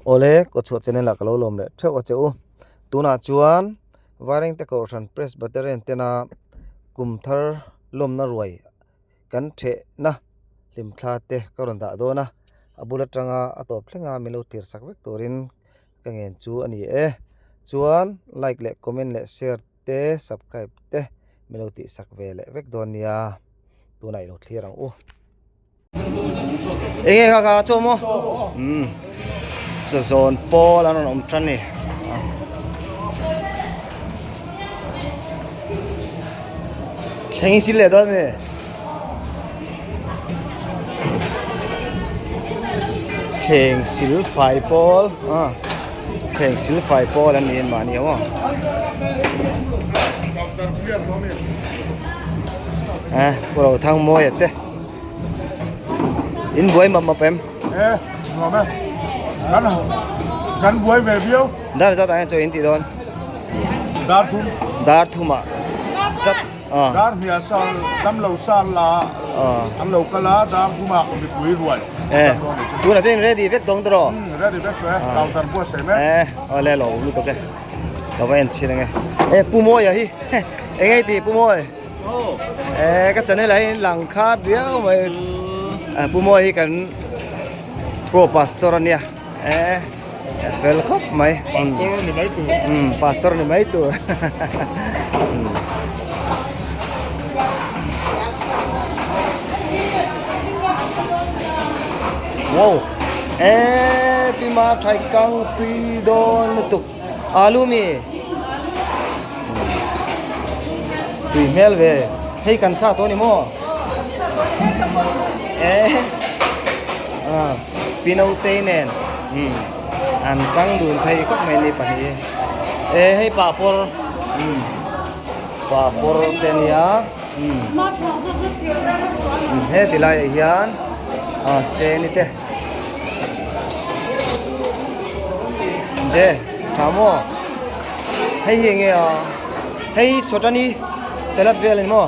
Awle, Kawchhuah channel ah ka lo lawm leh theuh a che u. Tunah chuan Vairengte Kohhran Presbyterian tena kum thar lawmna ruai kan thehna hlimthla te ka rawn dah dawn a, a bul atanga a tawp thlenga min lo tir sak vek turin ka ngen chu a ni e. Chuan like leh comment leh share te subscribe te min lo tih sak ve leh vek dawn nia, tunah i lo thlir ang u. Enge kha kha chaw maw? Umm chazawn pawl an rawn awm tan ni. Thleng in sil leh dawn mi? Thleng sil fai pawl a thleng sil fai pawl an ni mahni ho maw? Eh, Pu Rothangmawia te. In buai map map em? E, nuam e. Kan kan buai ve viau. Dar zat ah hian chaw in tih dawn? Dar thum. Dar thum ah. Chat. Ah. Dar hniah sal dam lo sal la. Ah. An lo kal a dar thum ah mipui ruai. E. Tunah chuan in ready vek dawng tawh rawh. Um, ready vek tawh e. Counter buatsaih mek. E, awle lo lutuk e. Ka va en chhin ange. E, Pu Mawia hi. Enge i tih Pu Mawi? Eh ka channel ah hian lang khat riau mai ah pu mawi hi kan pro pastor ania eh fel khawp mai pastor ni mai tur um pastor ni mai tur wow eh pima thai kang tui dawn lutuk Alu mi tui hmel ve hei kan sa tawh a ni maw eh ah pino te nen um an tang dun thei khawp mai ni pahnih hi eh hei pahpawr um pahpawr te ania um heti laiah hian ah seni te. Je tha maw hei hi enge a hei chawtani salad vel ani maw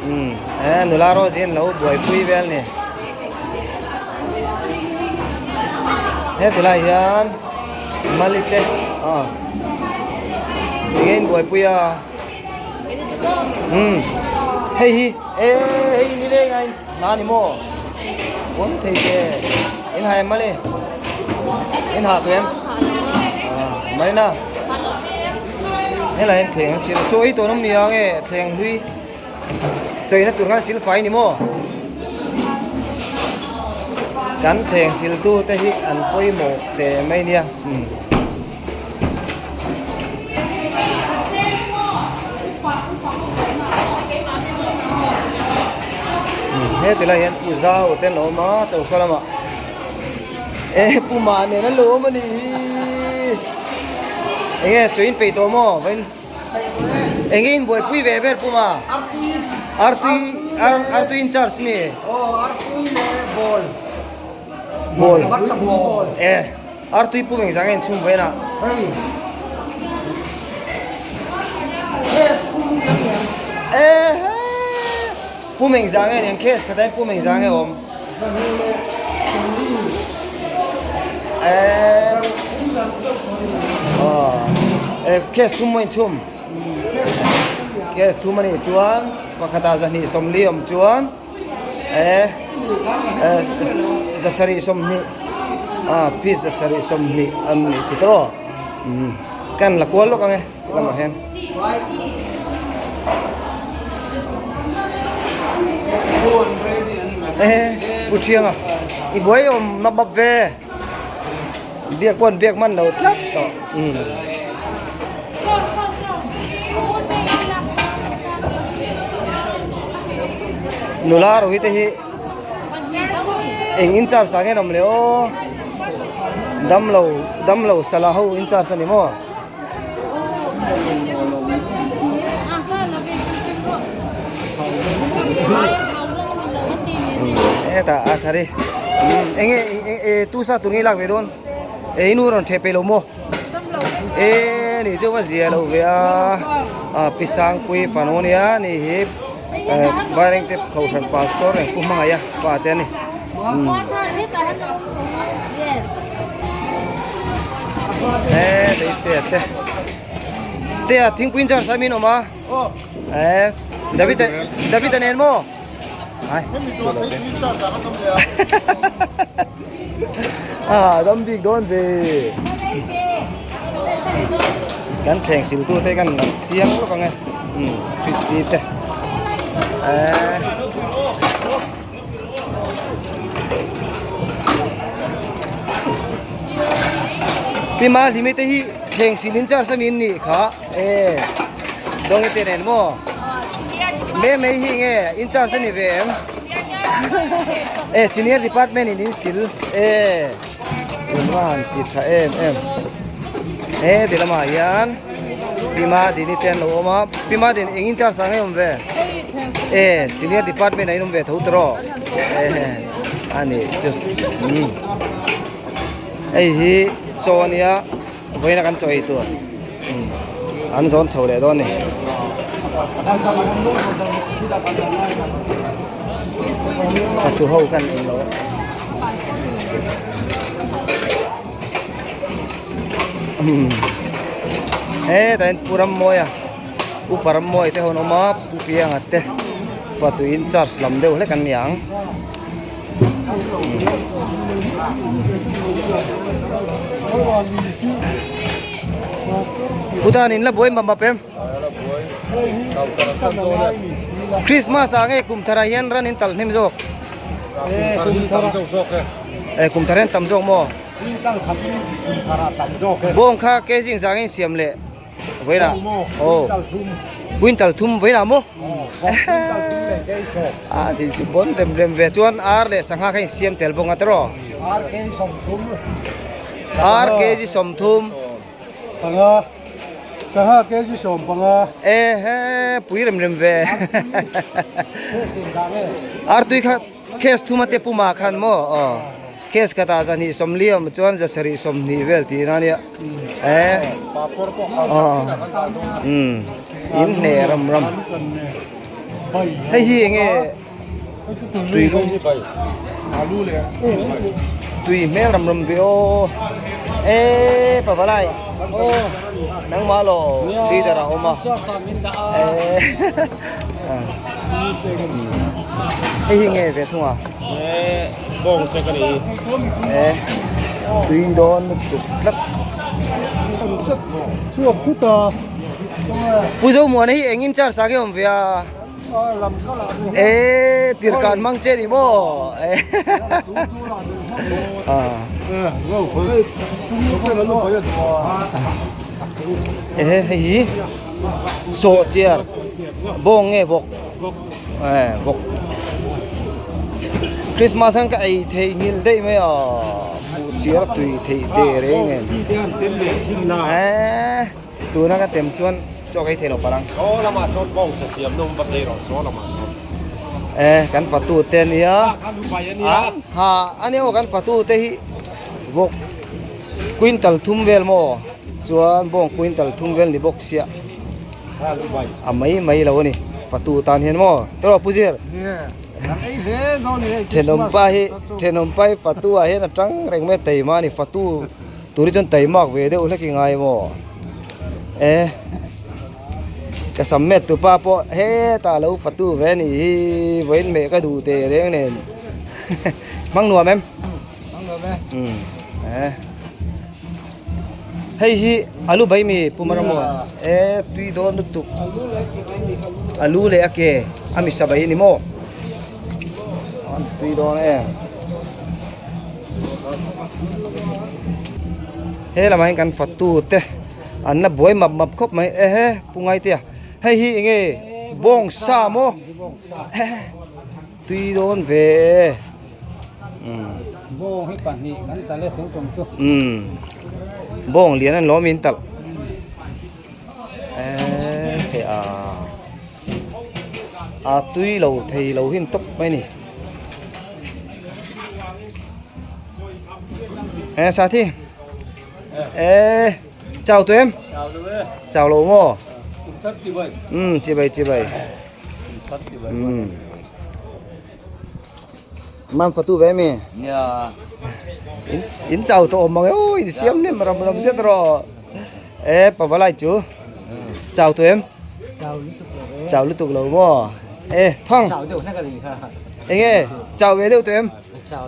umm eh nula rose hian lo buaipui vel ani heti lai hian mali te ah enge in buaipui a umm hei hi eh hei ni leng a in. Na ni maw? Pawm thei che. In ha em mali? In ha tu em? Marina. Hela hian thleng an sil. Chaw ei tawh nawm nia nge thleng hlui. Chaw na tur khan sil fai ni maw? Kan thleng sil tu te hi an pawimawh teh mai nia. Heti lai hian pu zau te an awm a choka lamah e pu mah nen an lo awm a nih hi enge chaw in peih tawh maw vawiin enge in buaipui ve ber pu ma artui artui in charge mi ball e. Artui pum engzah nge inchhung vawiin ah? Ehe! Pum engzah nge niang case khat ah hian pum engzah nge awm? Eee Aw case thum maw inchhum? Case thum a nih chuan pakhat ah zahnih sawmli awm chuan eh zasarih sawmhnih ah piece zasarih sawmhnih an nih chi tawh umm kan la kual lawk ang e ti lamah hian eh pu thianga i buai awm map map ve biak pawh an biak hman lo tlat tawh umm. Nula ro hi te hi eng in charge ah nge an awm le aw damlo damlo sala ho in charge a ni maw. Hetah a thar i eng nge e tu sa tur nge i lak ve dawn e i nu rawn theh peih lo maw e ni chu va zia lo ve a a pi sangpui fanu ania ni hi Vairengte kohhran pastor eng pu hmangaih a pa te a ni. E te te te a thingpui in char samin awm a e David David nen maw ai a dam bik dawn ve kan thleng sil tu te kan lang chiang lawk ang e crispy te e Pi ma hlimi te hi thleng silin char samin nih kha e dawng te nen maw me mai hi nge in charge ani ve em e senior department in in sil e tunga han ti tha em em he ti lamah hian Pima dini te an lo awm a Pima din eng in charge ah nge awm ve e senior department ah in awm ve tho tawh e ani chu umm hei hi chaw ania vawiin a kan chaw ei tur umm an zawn chho leh dawn a ni. Fatu ho khan englo hetah hian pu Rammawia upa Rammawia te ho an awm a pu Pianga te fatu in charge lam deuh hlek an ni ang. Putan in la buai map map em Christmas ah nge kum thar ah hian ran in tal hnem zawk e kum thar hian tam zawk maw bawng kha kg zang in siam leh Vawiinah aw quintal thum vawiinah maw a tih chu bawn rem rem ve chuan ar leh sangha kha insiam tel bawk a tiraw ar kg 30 panga sangha kg 15 e he pui rem rem ve ar tui kha case thum a te puma khan maw aw Case khatah zahnih sawmli awm chuan zasarih 20 vel tih na ania e umm in hneh ram ram hei hi enge tui lum tui hmel ram ram ve aw e pavalai nangmah law leader a awm a e hei hi nge ve thung a. Bawng che ka ni. E tui dawn lutuk tlat. Chhuak thut a. Pu Zomuana hi eng in charge ah nge awm ve a? E tirhkan hmang che ni maw? E hei hi sawhchiar bawng nge vawk? Vawk Christmas hian ka ei theih nghilh daih mai a buh chiar a tui theih teh reng nen eee tuna ka tem chuan chaw ka ei thei lo palh ang e kan fatu te ania an ha ania aw kan fatu te hi vawk quintal thum vel maw chuan bawng quintal thum vel ni bawk sia. A mai mai lo a ni fatu tan hian maw tawrh pu zir thenawm pa hi thenawm pa hi fatu ah hian a tang reng mai a taima a ni fatu tur hi chuan taimak ve deuh hlek i ngai maw e ka sam met tu pa pawh hetah lo fatu ve a nih hi vawiin meh ka duh teh reng nen hmang nuam em umm e. Hei hi alu bai mi pu Maramo e tui dawn lutuk alu leh a ke a misa bai a ni maw an tui dawn em he lamah hian kan fatu te an la buai map map khawp mai e he pu Ngaitea hei hi eng nge bawng sa maw tui dawn ve e. Bawng hi pahnih kan talh e tun tum chu. Umm bawng lian an lawm in talh eee hei a a tui lo thei lo hi an tawp mai a ni e sathi eee chau tawh em chau lo maw umm chibai chibai umm. Mam fatu ve mi? Nia. In in chau tawh awm mang e aw in siam hnem ram ram zet rawh. E pavalai chu chau tawh em? Chau lutuk lo e. Chau lutuk lo maw? E thang. Chau deuh hlek a ni kha. Enge chau ve deuh tawh em?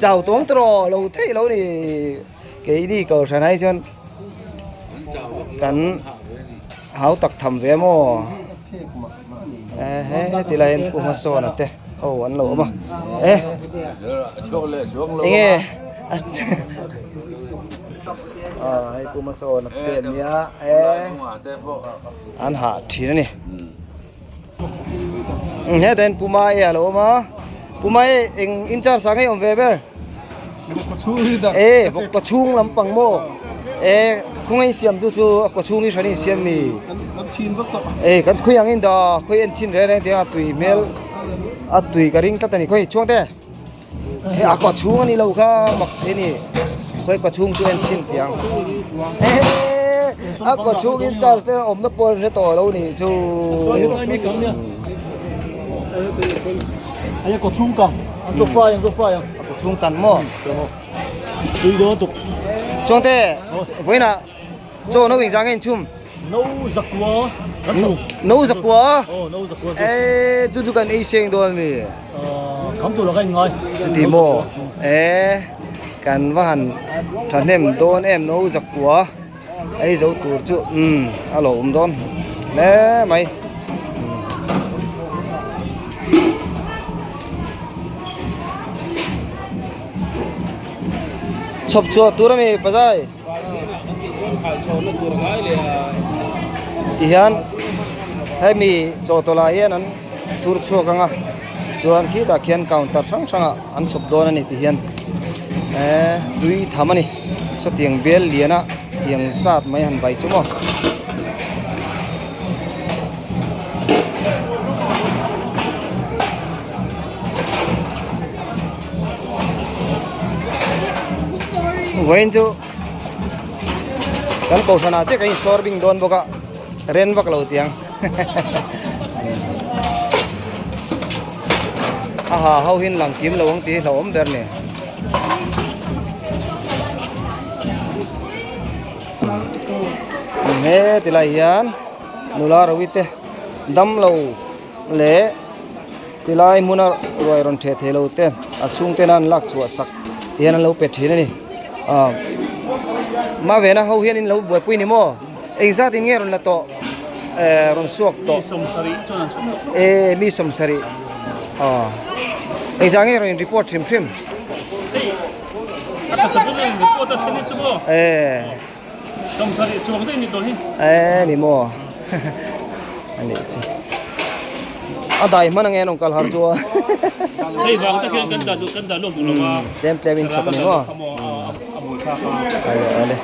Chau tawng tawh rawh lo theih lo ni. Keini kohhran ai chuan kan hau tak tham ve maw? Ehe ti lai hian pu hmasawna te ho an lo awm a e enge aw hei pu hmasawna te an nia e an hah thin a ni hetah hian pu Maia a lo awm a pu Maia eng in charge ah nge awm ve ber e vawk kaw chhung lampang maw e khawngaih siam chu chu a kaw chhung hi hran in siam mi e kan khawi ang in dah khawi en chin reng reng tiang a tui hmel a tui ka ring tlat a ni khawi chhuang te he a kaw chhung a ni lo kha mak thei a ni khawi kaw chhung chu en chin tiang e a kaw chhung in charge te awmna pawh an hre tawh lo nih chu. Chhung kan maw? Chawngte, vawiinah chaw no engzah nge in chhum? No zakua kan chhum. No zakua? Aw, no zakua chu. E, chu chu kan ei seng dawn mi? Kham tur ka in ngai. Chuti maw? E, kan va han thahnem dawn em no zakua ei zo tur chu umm a lo awm dawn hle mai. Chhawp chhuah tur a mi pazai tihian hemi chawhtawlh ah hian an thur chhuak ang a chuan khitah khian counter hrang hrang ah an chhawp dawn a ni tihian eee tui tham a ni sawtiang bial lian a tiang zat mai han vai chu maw. Vawiin chu kan kohhran ah chiah kan insawr bing dawn bawk a ren vak lo tiang a ha ho hian lang kim lo ang tih hi hlauhawm ber a ni. He ti lai hian nula rawite te damlo leh tilai hmuna ruai rawn theh thei lo te a chhungten an lak chhuah sak ti hian an lo pe thin a ni ah mavena ho hian in lo buaipui ni maw engzat in nge rawn la tawh eh rawn suak tawh eh mi sawmsarih ah engzah nge rawn in report hrim hrim eh. Eh ni maw a nih chu a dai hman ange anawng kal har chu a tlem tlem in chhawp a ni maw ale ale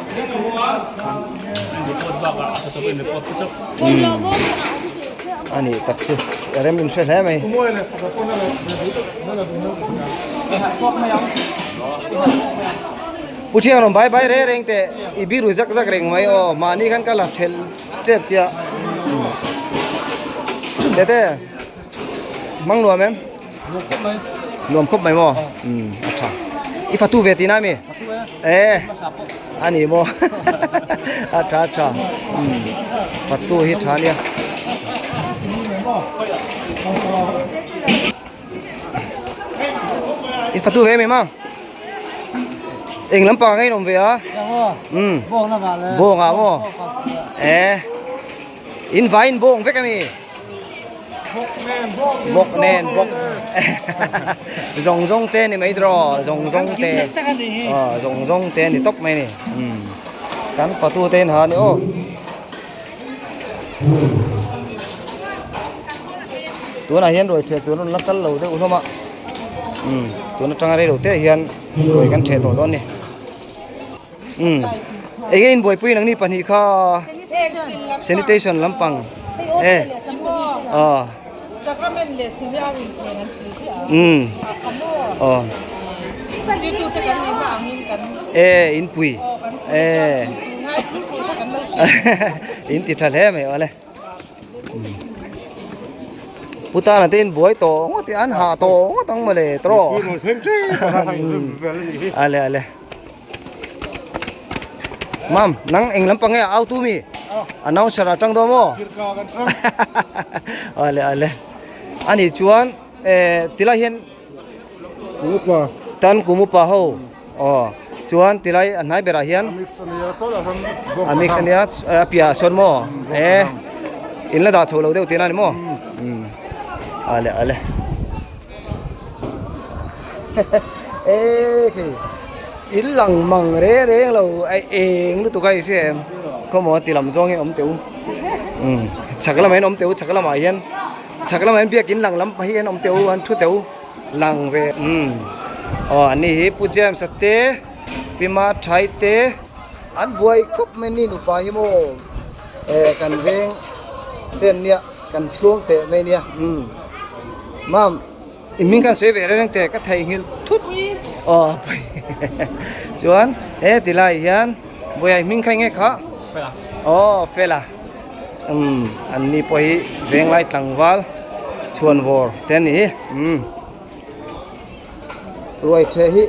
a nih tak chu rem in hre hle mai. Pu Thiang rawn bai bai reng reng teh i biru zak zak reng mai aw mahni khan ka la thelh tep chiah tete hmang nuam em nuam khawp mai maw um a tha i fatu ve tihna ami e a ni maw a tha a tha um fatu hi tha ania. In fatu ve mai ma eng lampang ah nge in awm ve a umm bawng ah maw eh in vai in bawng vek ami bawk nen bawk zawng zawng te ni mai tiraw zawng zawng te aw zawng zawng te ni tawp mai ni umm kan fatu te in ha ni aw. Tunah hian ruai ṭheh tur an rawn la kal lo deuh hlawm a umm tun aṭanga rei lo te hian ruai kan ṭheh tawh dawn a ni umm eng nge inbuaipui nangni pahnih kha sanitation lampang e aw umm aw e inpui e. In ti tha hle mai awle. Putana te in buai tawh ngawt an hah tawh ngawt ang mawle tawh. Ale ale. Mam, nang eng lampang nge au tu mi? Announcer atang dawn maw? Ale ale. Ani chuan eh tilai hian Kumupa. Tan kumupa ho. Aw chuan tilai a hnai berah hian a mix ania a piahah sawn maw eh in la dah chho lo deuh tihna a ni maw ale ale eh khi in lang mang reng reng lo a eng lutuk a i hria em khawmaw ti lam zawng hi a awm teh u chhak lamah hian awm teh u chhak lamah hian chhak lamah hian biakin lang lam pahnih hian awm teh u an thu teh u. Lang ve umm aw ani hi Pu James a te Pi Ma Thai te an buai khawp mai ni nupa hi maw eh kan veng te an nia kan chhung teh mai nia umm mam i hming khan sawi ve reng teh ka theihnghilh thut aw chuan he ti lai hian buai a hming kha eng nge kha aw fela. Umm an ni pawh hi venglai tlangval chhuanvawr te a ni hi umm ruai the hi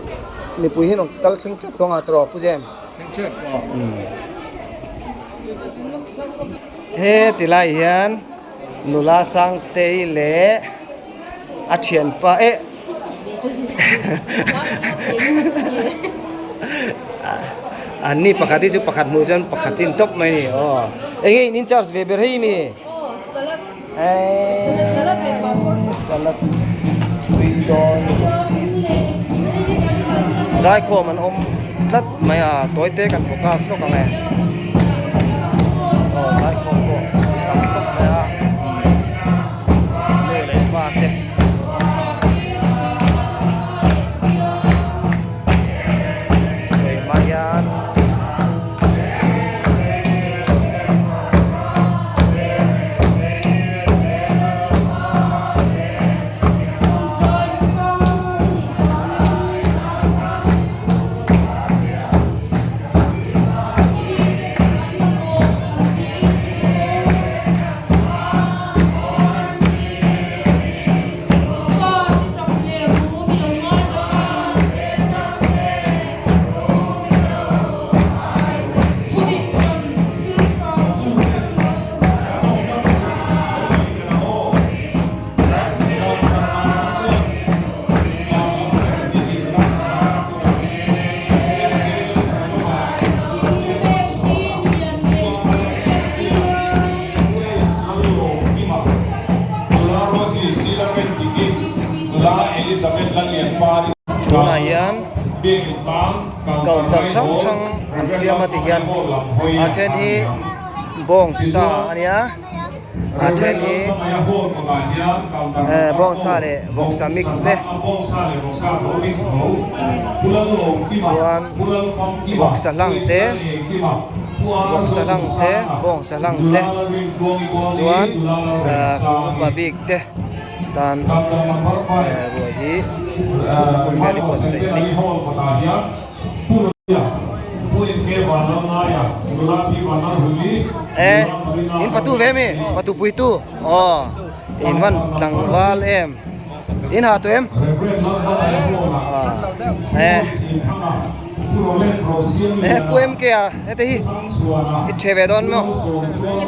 mipui hian rawn kal thleng tep dawn a tawh Pu James umm he ti lai hian nula Sangtei leh a thianpa eh An ni pakhat hi chu pakhat hmuh chuan pakhat hi an tawp mai a ni aw. Enge in in charge ve ber hei mi? Salad tui dawn lutuk. Zaikhawm an awm tlat mai a tawi te kan focus lawk ang e. Aw zaikhawm pawh tam khawp mai a. Nu leh pa te. Chawih hma hian Tunah hian counter hrang hrang an siam a ti hian a then hi bawngsa a nia a then hi eh bawngsa leh vawksa mix te chuan vawksa hlang te vawksa hlang te bawngsa hlang te chuan ahh upa bik te tan eh ruai hi thutkhum vel hi buatsaih a ni. Eh in fatu ve mi fatu puitu aw in van tlangval em in ha tu em eh eh pu em ke a hete hi i the ve dawn maw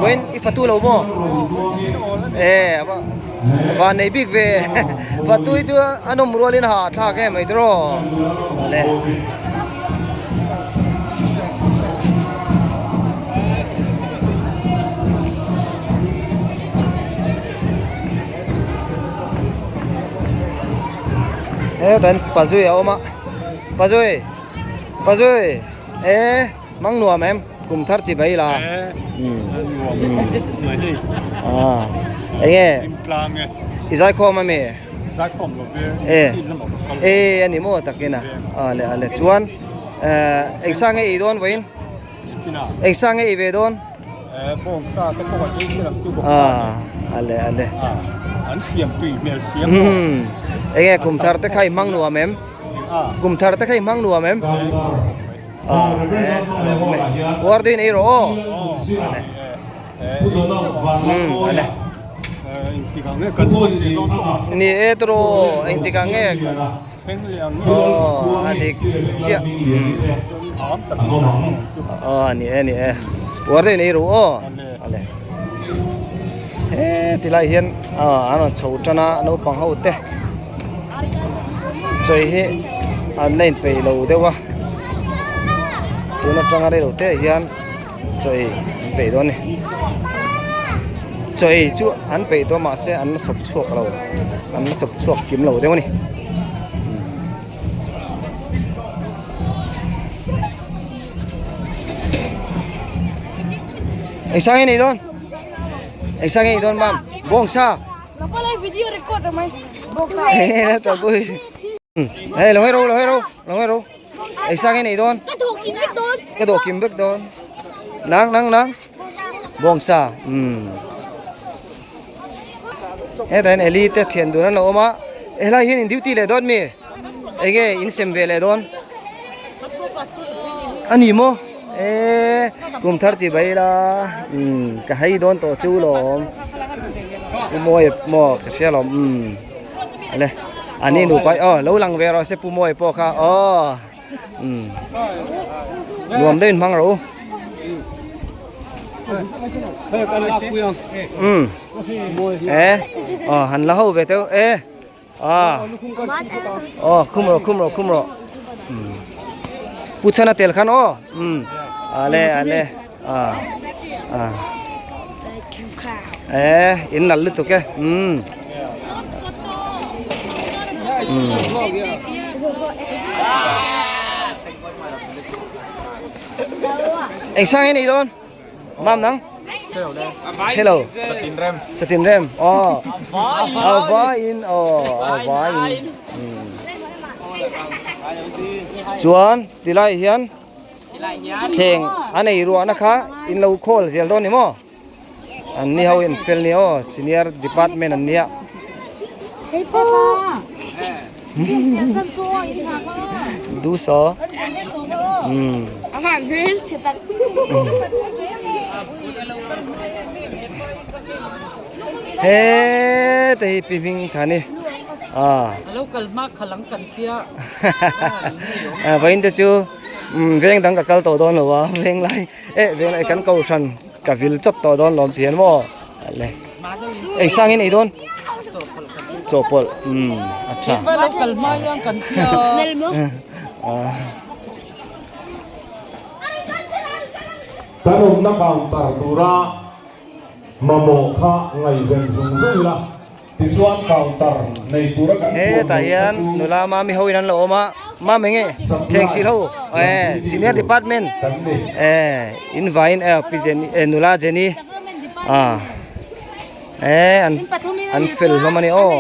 vawiin i fatu lo maw eh van nei bik ve fatu hi chu a nawm rualin ha thlak em mai tiraw awle. Hetan pazui a awm a pazui pazui e mang nuam em kum thar chi bai la eng nge i zai khawm ami e e ani maw takin a a le a le chuan eng sa nge ei dawn vawiin eng sa nge ei ve dawn. Bawngsa te pawh an ei zel ang chu bawngsa a le a le an siam tui hmel siam enge kum thar te kha i hmang nuam em kum thar te kha i hmang nuam em uar duin ei rawh aw a le. Ni e tawh engtikah nge aw a dik chiah aw ni e ni e uar deuhin ei ru aw ale he tilai hian aw an rawn chho tan a naupang ho te chawi hi an la inpeih lo deuh a tun atanga rei lo te hian. Chaw ei an peih dawn a ni. Chaw ei chu an peih tawh mahse an la chhawp chhuak lo an la chhawp chhuak kim lo deuh a ni. Engsa nge nei dawn? Engsa nge nei dawn mam? Bawngsa. Hei lo hawi ro lo hawi ro lo hawi ro. Engsa nge nei dawn? Ka dawh kim vek dawn. Ka dawh kim vek dawn. Nang nang nang. Bawngsa. Umm. Hetah hian Eli te thian dun an lo awm a. Helai hian in duty leh dawn mi? Enge in sem ve leh dawn? A ni maw? E kum thar chi bai la. Umm ka hei dawn tawh chu lawm. Pu Mawia maw ka hria lawm. Umm. Ale ani nupa aw lo lang ve rawh se Pu Mawia pawh kha aw umm nuam deuhin hmang rawh u umm e aw han la ho ve teuh e a aw khum rawh khum rawh khum rawh umm Pu Chhana tel khan aw umm ale ale a a e in nal lutuk e umm Eng sang nge nei dawn? Mam nang? Hello. Satin rem. Satin rem. Oh. A vai in. Oh, a vai in. Chuan tilai hian Thleng a nei ruahna kha in lo khawl zel dawn ni maw? An ni ho in fel ni aw, senior department an nia. Du so. Um. He te hi pi hming tha ni. Ah. Vawiin te chu veng dang ka kal tawh dawn lo a veng lai eh veng lai kan kohhran ka vil chawp tawh dawn lawm thian maw le eng sang in ei dawn chawhpawlh umm a tha Kan awmna counter tura mamawh kha ngaihven zung zung ila. Tichuan counter nei tura kan He puan tah lo kha hian chu nula mami ho in an lo awm a mami nge thleng sil ho eh senior department kan ni. eh in vain eh pi Jenny eh nula Jenny ah eh an an fel hlawm a ni aw.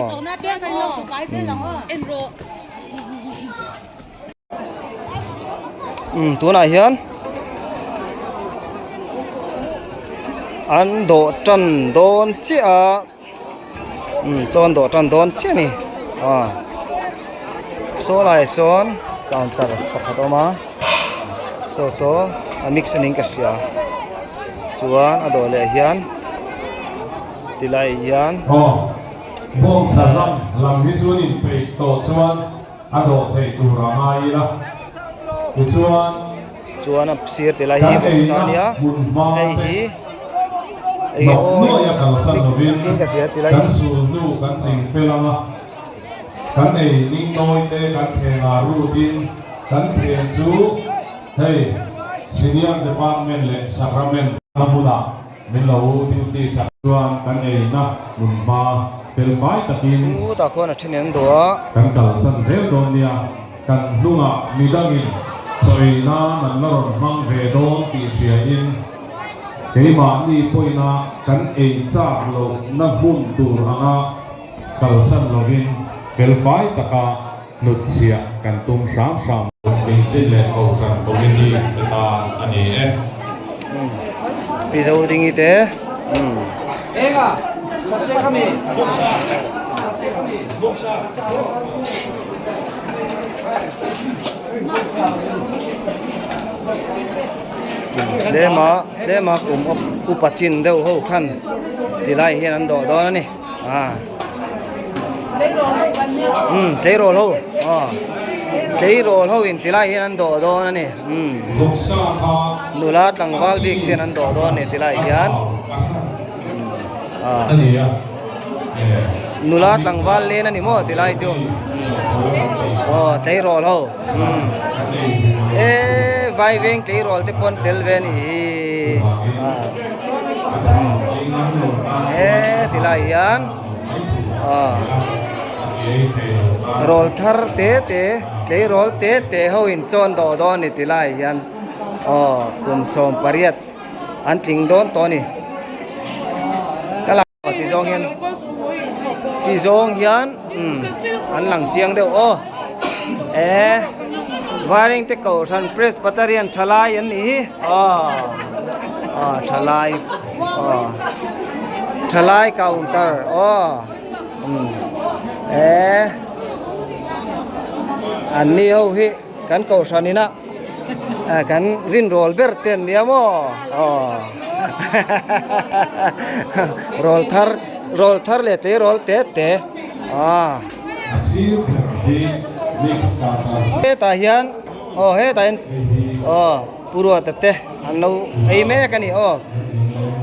Umm tunah hian an dawh tan dawn chiah a umm chuan dawh tan dawn chiah a ni aw saw lai sawn counter pakhat a awm a saw saw a mix a niin ka hria chuan a dawh leh hian tilai hian. Aw bawngsa lam lam hi chuan inpeih tawh chuan. A dawh theih tur a ngai ila tichuan chuan a sir ti lai hi kan bawksa eina ania hmun hma hei te hi enge hnawk aw nuaia kalsan lovin in ka hria ti lai hi kan sul hnu kan ching fel anga kan ei ning nawi te kan thlengah rutin kan thleng chu hei Senior Department leh Sacrament na hmunah Min lo duty sak chuan kan eina hmun hma fel fai takin Chu tah khuan a then an duh a. Kan kalsan zel dawn nia, kan hnungah midangin chawi nan an la rawn hmang ve dawn tih hriain keimahni pawhina kan ei chak lohna hmun tur anga kalsan lovin fel fai taka hnutchhiah kan tum hram hram. Engchin leh Kohhran Committee te tan a ni e. Pi Zo Dingi te. Tlema tlema kum upa chin deuh ho khan tilai hian an dawh dawn a ni. Ah. Um tleirawl ho aw tleirawl ho in tilai hian an dawh dawn a ni um nula tlangval bik ten an dawh dawn a ni tilai hian ah nula tlangval len a ni maw tilai chu aw tleirawl ho um e vai veng tleirawl te pawh an tel ve a nih hi ah. He tilai hian rawl thar te te tleirawl te te ho in chawn dawh dawn a ni tilai hian aw kum 18 an tling dawn tawh a ni ka la ti zawng hian ti zawng hian umm an lang chiang deuh aw e Vairengte Kohhran Presbyterian thalai an nih hi aw aw thalai aw thalai counter aw umm e an ni ho hi kan Kohhran ina kan rinrawl ber te an nia maw aw rawl thar rawl thar leh tleirawl te te aw. Hetah hian aw hetah hian aw Pu Ruata te an lo ei mek a ni aw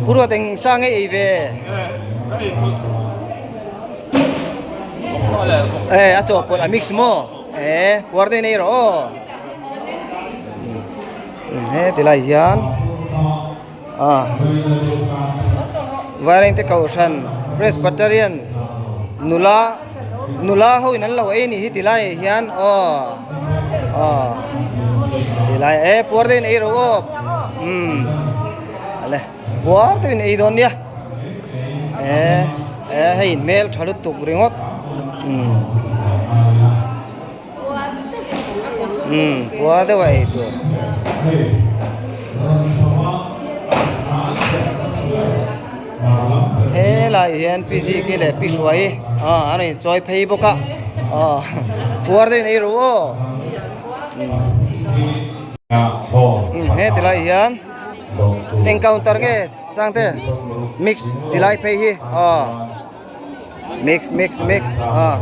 Pu Ruata eng sa nge ei ve e a chawhpawlh a mix maw e puar te in ei rawh aw he tilai hian ah Vairengte Kohhran Presbyterian nula nula ho in an lo ei anih hi tilai ah hian aw aw tilai e puar deuhin ei rawh aw umm ale puar deuhin ei dawn nia e e hei hmel tha lutuk ringawt umm umm puar deuh a ei tur. Helai hian pi Ziki leh pi Hruai ah an rawn inchawi phei bawk a ah puar deuhin ei rawh aw umm heti lai hian eng counter nge Sangte mix ti lai phei hi aw. Mix mix mix ah.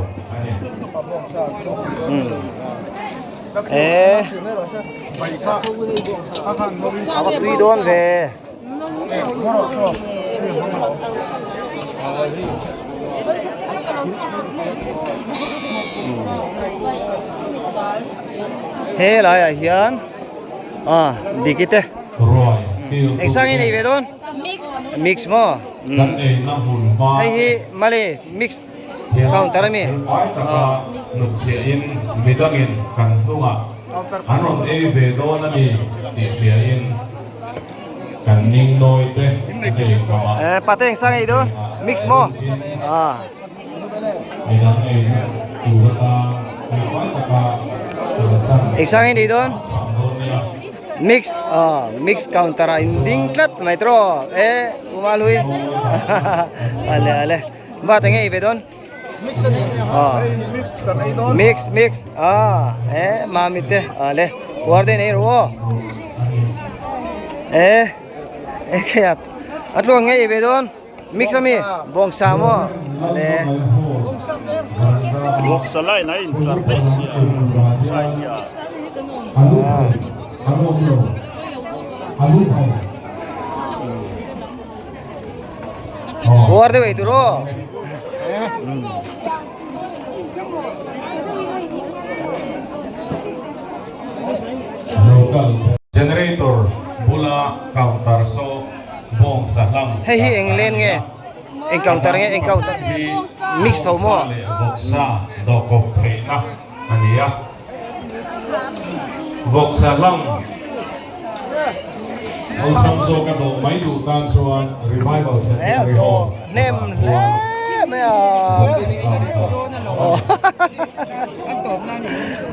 E. Ava tui dawn ve. He lai ah hian ah dikite eng sang in ei ve dawn mix mix maw Kan eina hmun hma Hei hi male mix counter ami. Felfai taka hnutchhiahin midangin kan hnungah an rawn ei ve dawn a ni tih hriain kan ning nawi te ei kamah Eh pate eng sang ei dawn mix maw ah. Midang eina tur atan felfai taka kalsan Eng sang ei dawn. cham dawn nia. Mix ah mix counter ah in ding tlat mai tawh e umalui ale ale va ta ngei ve dawn mix ani ah mix kan ei dawn mix mix ah e mami te ale puar te nei ru e e kaya atluang ngei ve dawn mix ami bawng sa maw ale bawng sa lai na in tlar daih sia sai hian puar deuh ei tur aw Generator bula counter saw Bawng sa hlang Hei hi eng len nge eng counter nge eng counter mix tho maw leh vawksa dawhkawp theihna a ni a vawksa hlang awlsam zawk a dawh mai duh tan chuan revival centenary hall hnem hle mai a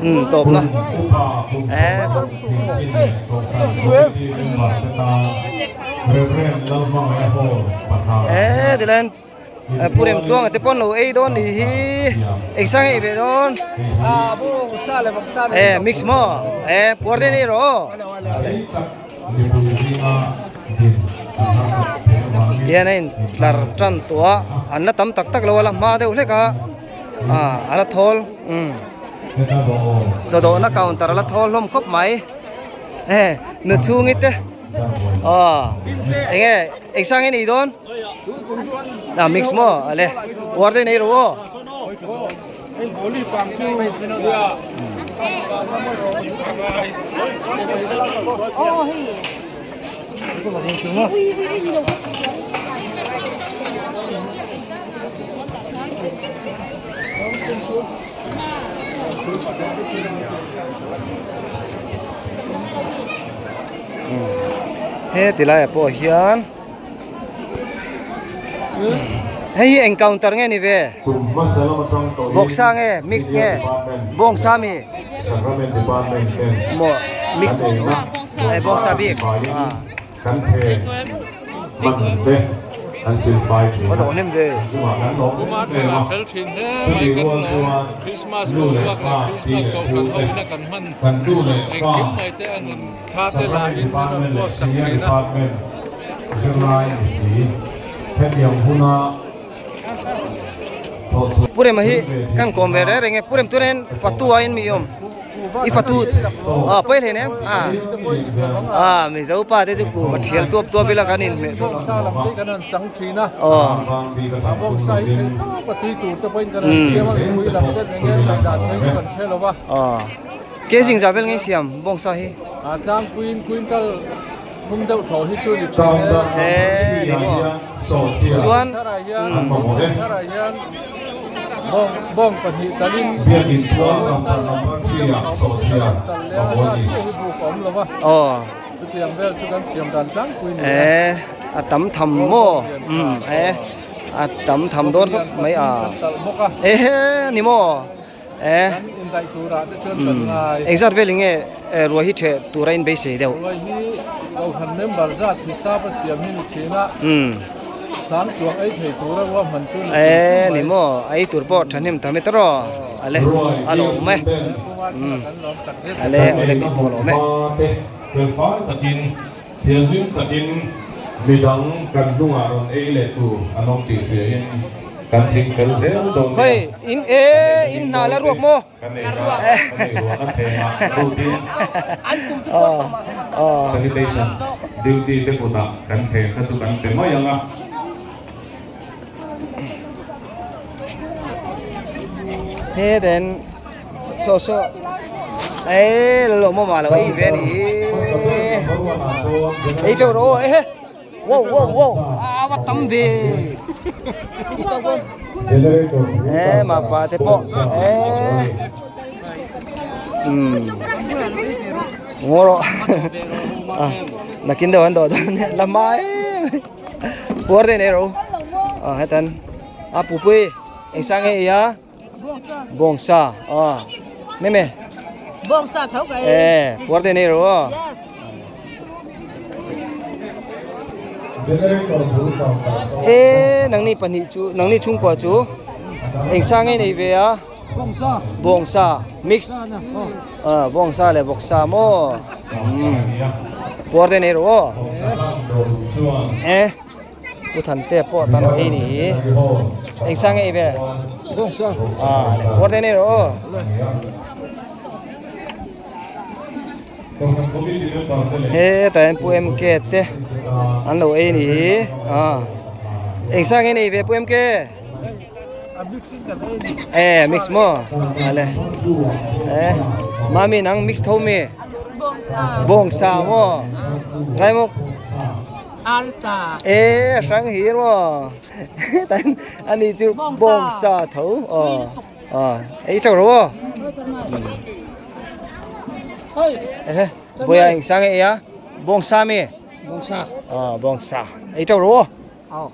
um tawpna e tilain pu rem tluanga te pawn lo ei dawn nih hi eng sang ei ve dawn e mix maw e puar te nei rawh aw. Tihian a intlar tan tawh a an la tam tak tak lo a la hma deuh hlek a ah a la thawl umm chaw dawhna counter a la thawl hlawm khawp mai e nu chhungi te aw eng nge eng sang nge ni dawn ah mix maw ale uar te nei rawh aw. He ti laiah pawh hian hei hi eng counter nge ni ve vawksa nge mix nge bawngsa mi maw mix bawngsa bik ah. Kan the man te an silfai thin a, chungah kan lawm em em a, chumi rual chuan nu leh pa pi leh pu te, kan nu leh pa Sacrament Department leh Senior Department zirlai ni si, hetiang huna thawhchhuah Purem hi kan kawm ve reng reng e, Purem turin fatu aiin mi awm. I fatu ah pawi hle nem ah ah mizo pa te chu ku va thial tuap tuap ila kan in hmeh dawn aw aw ke zing za vel ngei siam bawngsa hi e ni maw chuan Aw e a tam tham maw umm e a tam tham dawn khawp mai a e he ni maw e umm engzat vel enge ruai hi theh tura in beisei deuh umm. E ni maw ei tur pawh thahnem tham e tawrh aw ale a lawm e umm ale ale tih pawh a lawm e. Felfai takin thianghlim takin midang kan hnungah rawn ei leh tur an awm tih hriain kan ching fel zel dawn nia. Khawi in e in hna la ruak maw? Kan ei a kan ei ruah na phenah lutin sanitation duty te kutah kan phen kha chu kan pe mai ang a. He then so so ei lo mo ma lo ei ve ni ei chau ro e he wow wow wow a va tam ve e ma pa te pawh e um ngaw rawh nakin deuh an dawh dawn la hma em puar te nei rawh u hetan a pupui eng sang nge i a. Bawngsa aw meme Bawngsa tho ka e puar te nei ro aw Yes. E nangni pahnih chu nangni chhungkua chu eng sa nge nei ve a Bawngsa Bawngsa mix ah bawngsa leh vawksa maw puar te nei ro aw e Pu Thante pawh tan ei ni hi eng sang ei ve ah puar te nei rawh aw hetah hian pu MK te an lo ei ni hi ah eng sang ei nei ve pu MK e mix maw ale e mami nang mix tho mi bawngsa maw rai maw. Arsa. E a hrang hi maw tan ani chu bawngsa tho aw aw ei teuh ro aw ehe buai a engsa nge ei a bawngsa mi bawngsa aw bawngsa ei teuh ro aw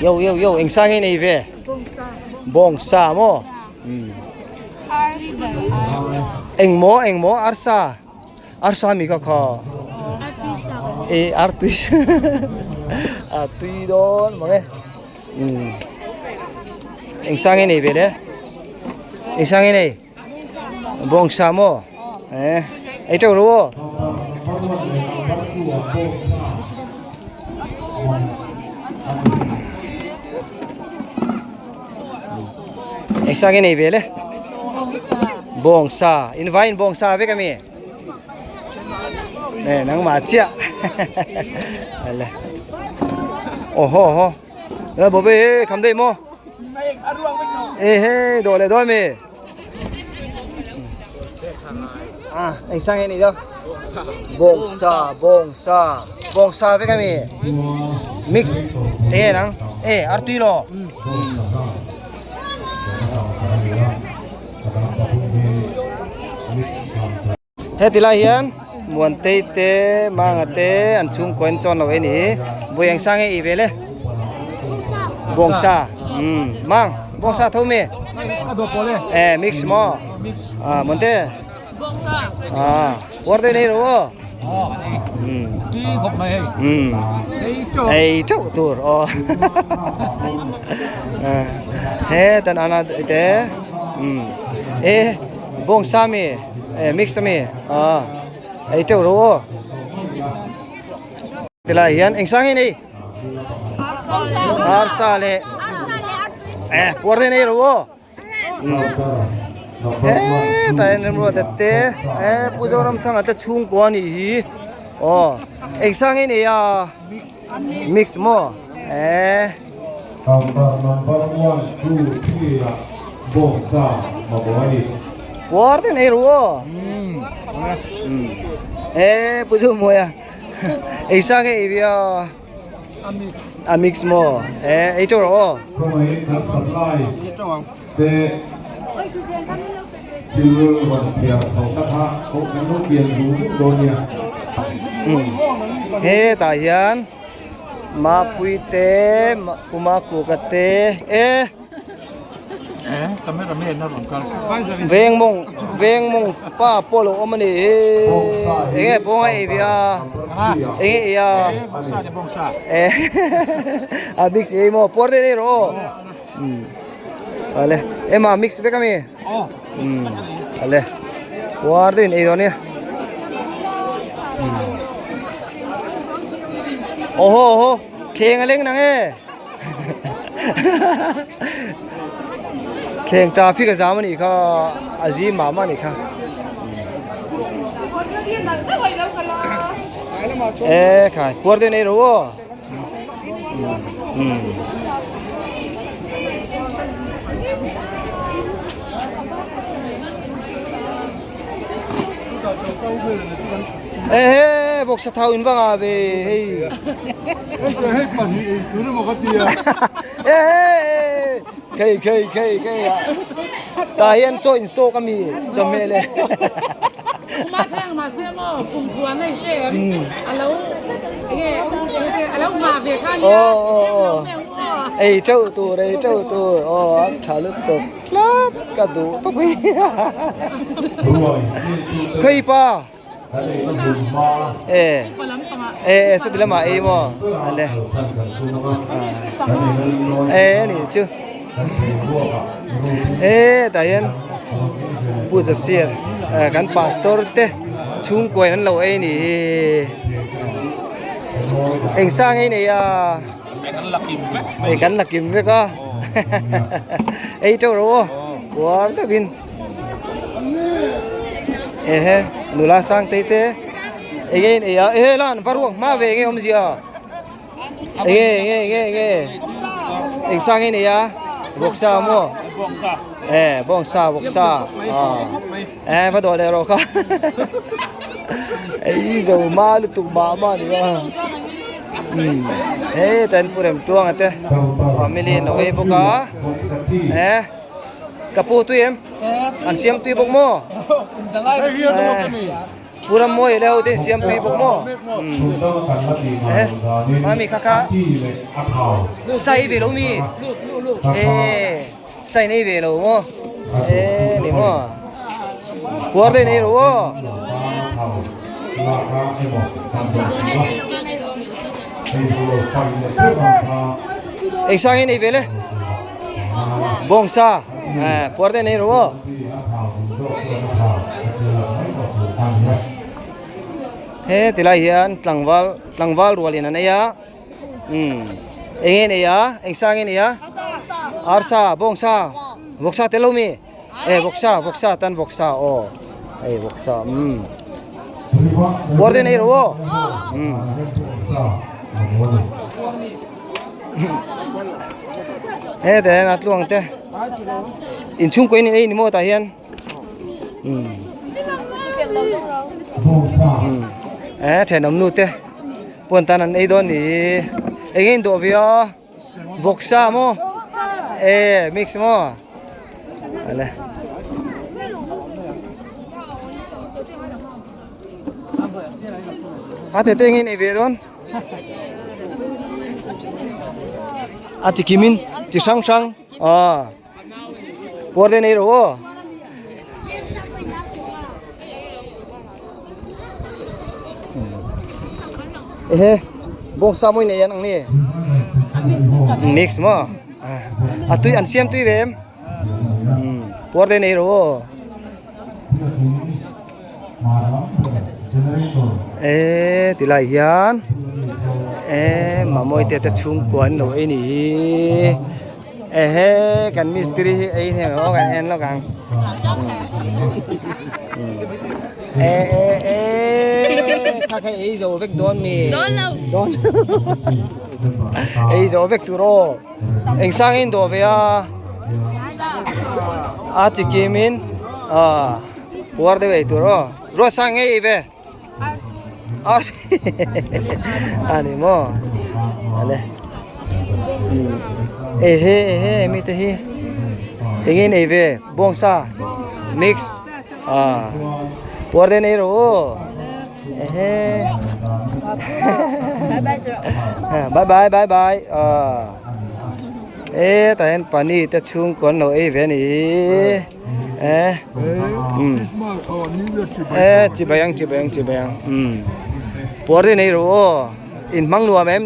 yo yo yo engsa nge nei ve bawngsa maw. Engmaw engmaw arsa arsa mi kha kha e artui a tui dawn mang e eng sang nge nei ve le eng sang nge nei. Bawngsa maw? Eh, ei teuh ru aw. Engsa nge nei ve le? Bawngsa. In vaiin bawngsa vek ami? Eh, nangmah chiah. Ale. Oho oho. La bobe he kham dei maw? E he do le do mi. À, anh sang em này đâu? Bông sa, bông sa, bông sa với cái gì? Mix. Ê nắng. Ê, ăn tuy lo. Heti lai hian Muantei te Manga te an chhungkaw in chuan lo e ni vawi eng sang nge i ve le bawngsa umm Mang bawngsa tho mi e mix maw ah Muante ah uar deuh nei ro aw umm umm ei teuh tur aw he tan ana te umm e bawngsa mi. E mix ami ah ei teuh ro aw tilai hian eng sang hi nei arsa leh e puar te nei ro aw hetah hian remruat te te e pu zoramthanga te chhungkua a nih hi aw eng sang hi nei a mix maw e. Puar te nei ru aw. E pu zu mawi a. Ei sa nge ei via. A mix maw. E ei teuh rawh aw. Hetah hian. Mapui te Umakuka te e veng mawng veng mawng pa pawh alo awm a ni hi eng nge pawng a ei ve a eng nge ei a e a mix ei maw puar deuh deuh rawh aw awle ema mix vek ami awle puar deuhin ei dawn nia. Oho oho thleng a leng nang e thleng traffic a zam a nih kha a zim mah mah a nih kha e khai puar deuh nei ro aw Ehe vawksa thau in va nga ve hei. Hei pahnih ei tur emaw ka ti a. Ehe khei khei khei khei a. Tah hian chaw in stock ami chawhmeh le. Kuma theng mahse maw kum thuan a i hre em alo enge alo nghah ve kha nia. Ei teuh tur ei teuh tur aw a tha lutuk. Tlat ka duh tawp hi Khawi pa e e e sati lamah ei maw ale e ani chu e tah hian pu Josiah kan pastor te chhungkuain an lo ei ni hi eng sang ei nei a. Ei kan la kim vek a ei teuh ro aw puar deuhin ehe nula sang tei te eng nge in ei a ehe la an va ruak hma ve eng nge awmzia eng nge eng nge eng nge eng nge eng sang nge in ei a vawksa maw e bawngsa vawksa e va dawh leh rawh kha ei zo hma lutuk mah mah a ni a. Hei tan pu rem tuanga te family an lo ei bawk a eh ka pu tui em an siam tui bawk maw pu ram mawi leh ho te an siam tui bawk maw eh mami kha kha sai ve lo mi eh sai nei ve lo maw eh ni maw puar te nei ro aw. Eng sang hi nei ve le bawngsa. Puar te nei rawh aw. He tilai hian tlangval tlangval rualin an ei a umm eng nge nei a eng sa nge nei a arsa bawngsa vawksa tel lo mi e vawksa vawksa tan vawksa aw hei vawksa umm puar te nei rawh aw umm he te hian a tluang te inchhungkaw in ei ni maw tah hian. Eh thenawm nu te puan tan an ei dawn ni eng nge in dawh ve a vawksa maw eh mix maw ale a tete eng nge in ei ve dawn a chi kim in chi hrang hrang ah. Puar te nei rawh aw. Ehe bawngsa mawi nei an ang ni. Mix maw. A tui an siam tui ve em. Puar te nei rawh aw. Eee tilai hian eee mamawii te te chhungkua an lo ei ni hi ehe kan mistiri hi ei hnem aw kan en lawk ang e e e kha kha ei zo vek dawn mi dawn ei zo vek tur aw eng sang in dawh ve a a chi kim in ah puar deuh ei tur aw ruat sang ngei ei ve ar ani maw ale ehe ehe mi te hi eng in ei ve bawngsa mix ah puar den ei rawh aw ehe bye bye bye bye ah e tah hian pani te chhungkaw an lo ei ve a ni. Eh. Um. Eh, chi bayang chi bayang chi bayang. Um. Puar te nei ro o. In mang nuam em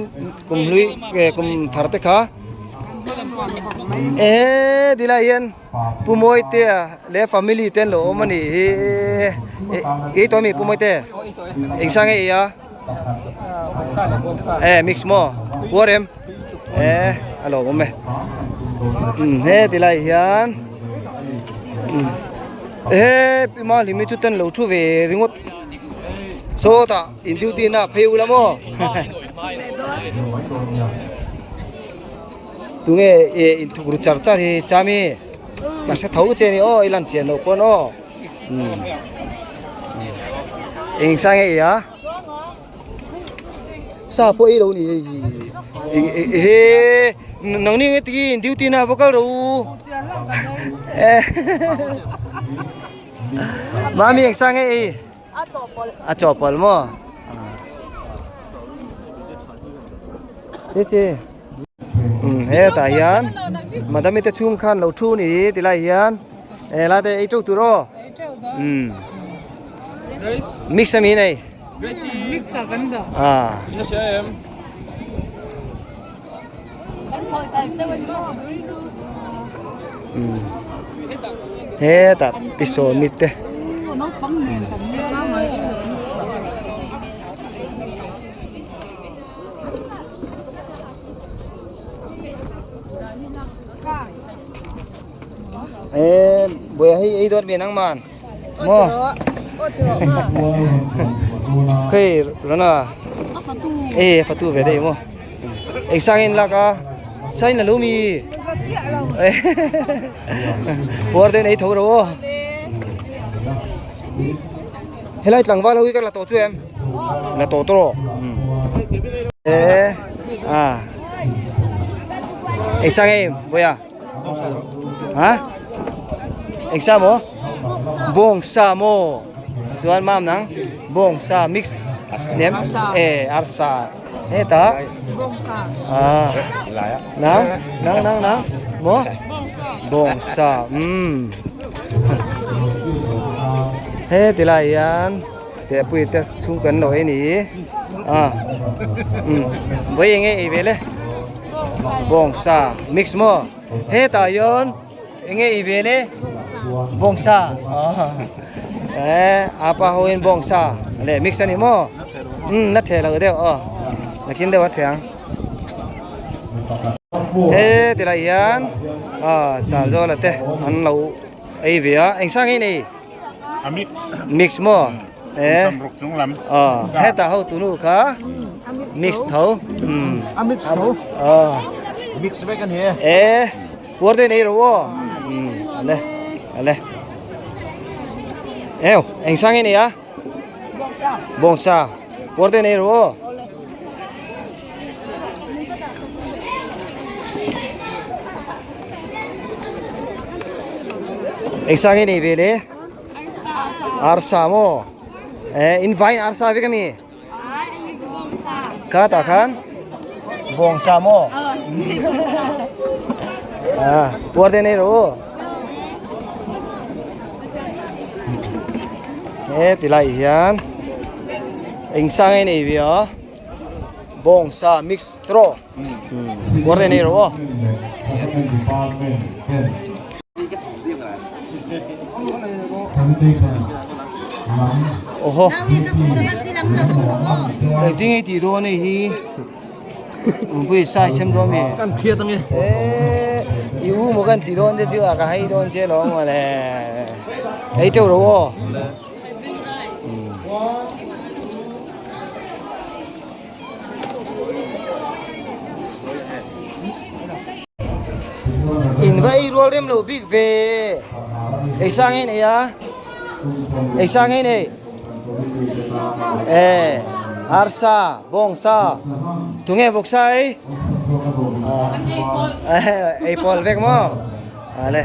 kum hlui eh kum thar te kha. Eh, dila hian Pu Mawi te le family ten lo awm ani hi. Eh, to mi Pu Mawi te. Eng sang e ia. Eh, mix mo. Puar em. Eh, a lo awm e. Um, he tilai hian um he pi ma hlimi chu ten lo thu ve ringawt sawtah in duty na phei ula maw tunge eh in thuk ru char char hi chami ka hre tho che ni aw i lan chian loh pawn aw um eng sang nge i a. Sa pawh ei lo ni hei hi ehe nang ni nge ti duty na va kal ro mami eng sa nge ei a chawpawlh maw se se hetah hian madam te chhung khan lo thu ni tilai hian eh lai te ei teuh tur aw mix ami nei. À. Hetah pi sawmi te. Ê, bùi hei ei dawt ve nang man. Maw? Khei rana. Ê, fatu ve dei maw. Eng sang in lak a. Sain la lo mi. Puar te nei tho ro. Helai tlangval ho hi ka la tawh chu em? La tawh tawh. Ê, à. Eng sang em, bawia. Ha? Eng sa maw? Bawng sa maw? Chuan mam nang bawng sa mix nem e arsa heta ah nang nang nang nang maw? Bawng sa um he tilai hian te pui te chhung kan lo ei ni ah um vawi eng nge ei ve le. Bawngsa mix maw hetah hian Enge i ve le? Bawngsa. Eh, apa ho in bawngsa. Le mix ani maw? Um, na the lo deuh aw. Nakin deuh a thiang. He tilai hian ah Sarzawla te an lo ei ve a. Eng sang nge nei? A mix. Mix maw? Eh. Sam ruk chung lam. Ah, heta ho tunu kha mix tho. Um. A mix tho. Ah. Mix vek ani e. Eh, puar te nei ro aw. Um, ale. Ale. Eo, eng sang nge nei a? Bawngsa. Bawngsa. Puar te nei ro aw. Eng sang nge nei ve le? Arsa maw? Eh, in vain arsa vek ami? Kha tah khan bawngsa maw? Ah, puar te nei rawh u. He tilai hian eng sang nge nei ve a? Bawngsa mix trawh. Puar te nei rawh u. Oho engtin nge tih dawn hei hi pui sai sem dawn mi kan phiat ange eh i u maw kan ti dawn che chu a ka hei dawn che lo mawle ei teuh ro aw. In va ei rual rem lo bik ve ei sang nge nei a ei sang nge nei eh arsa bawngsa tunge vawksa ei ei pawl vek maw ale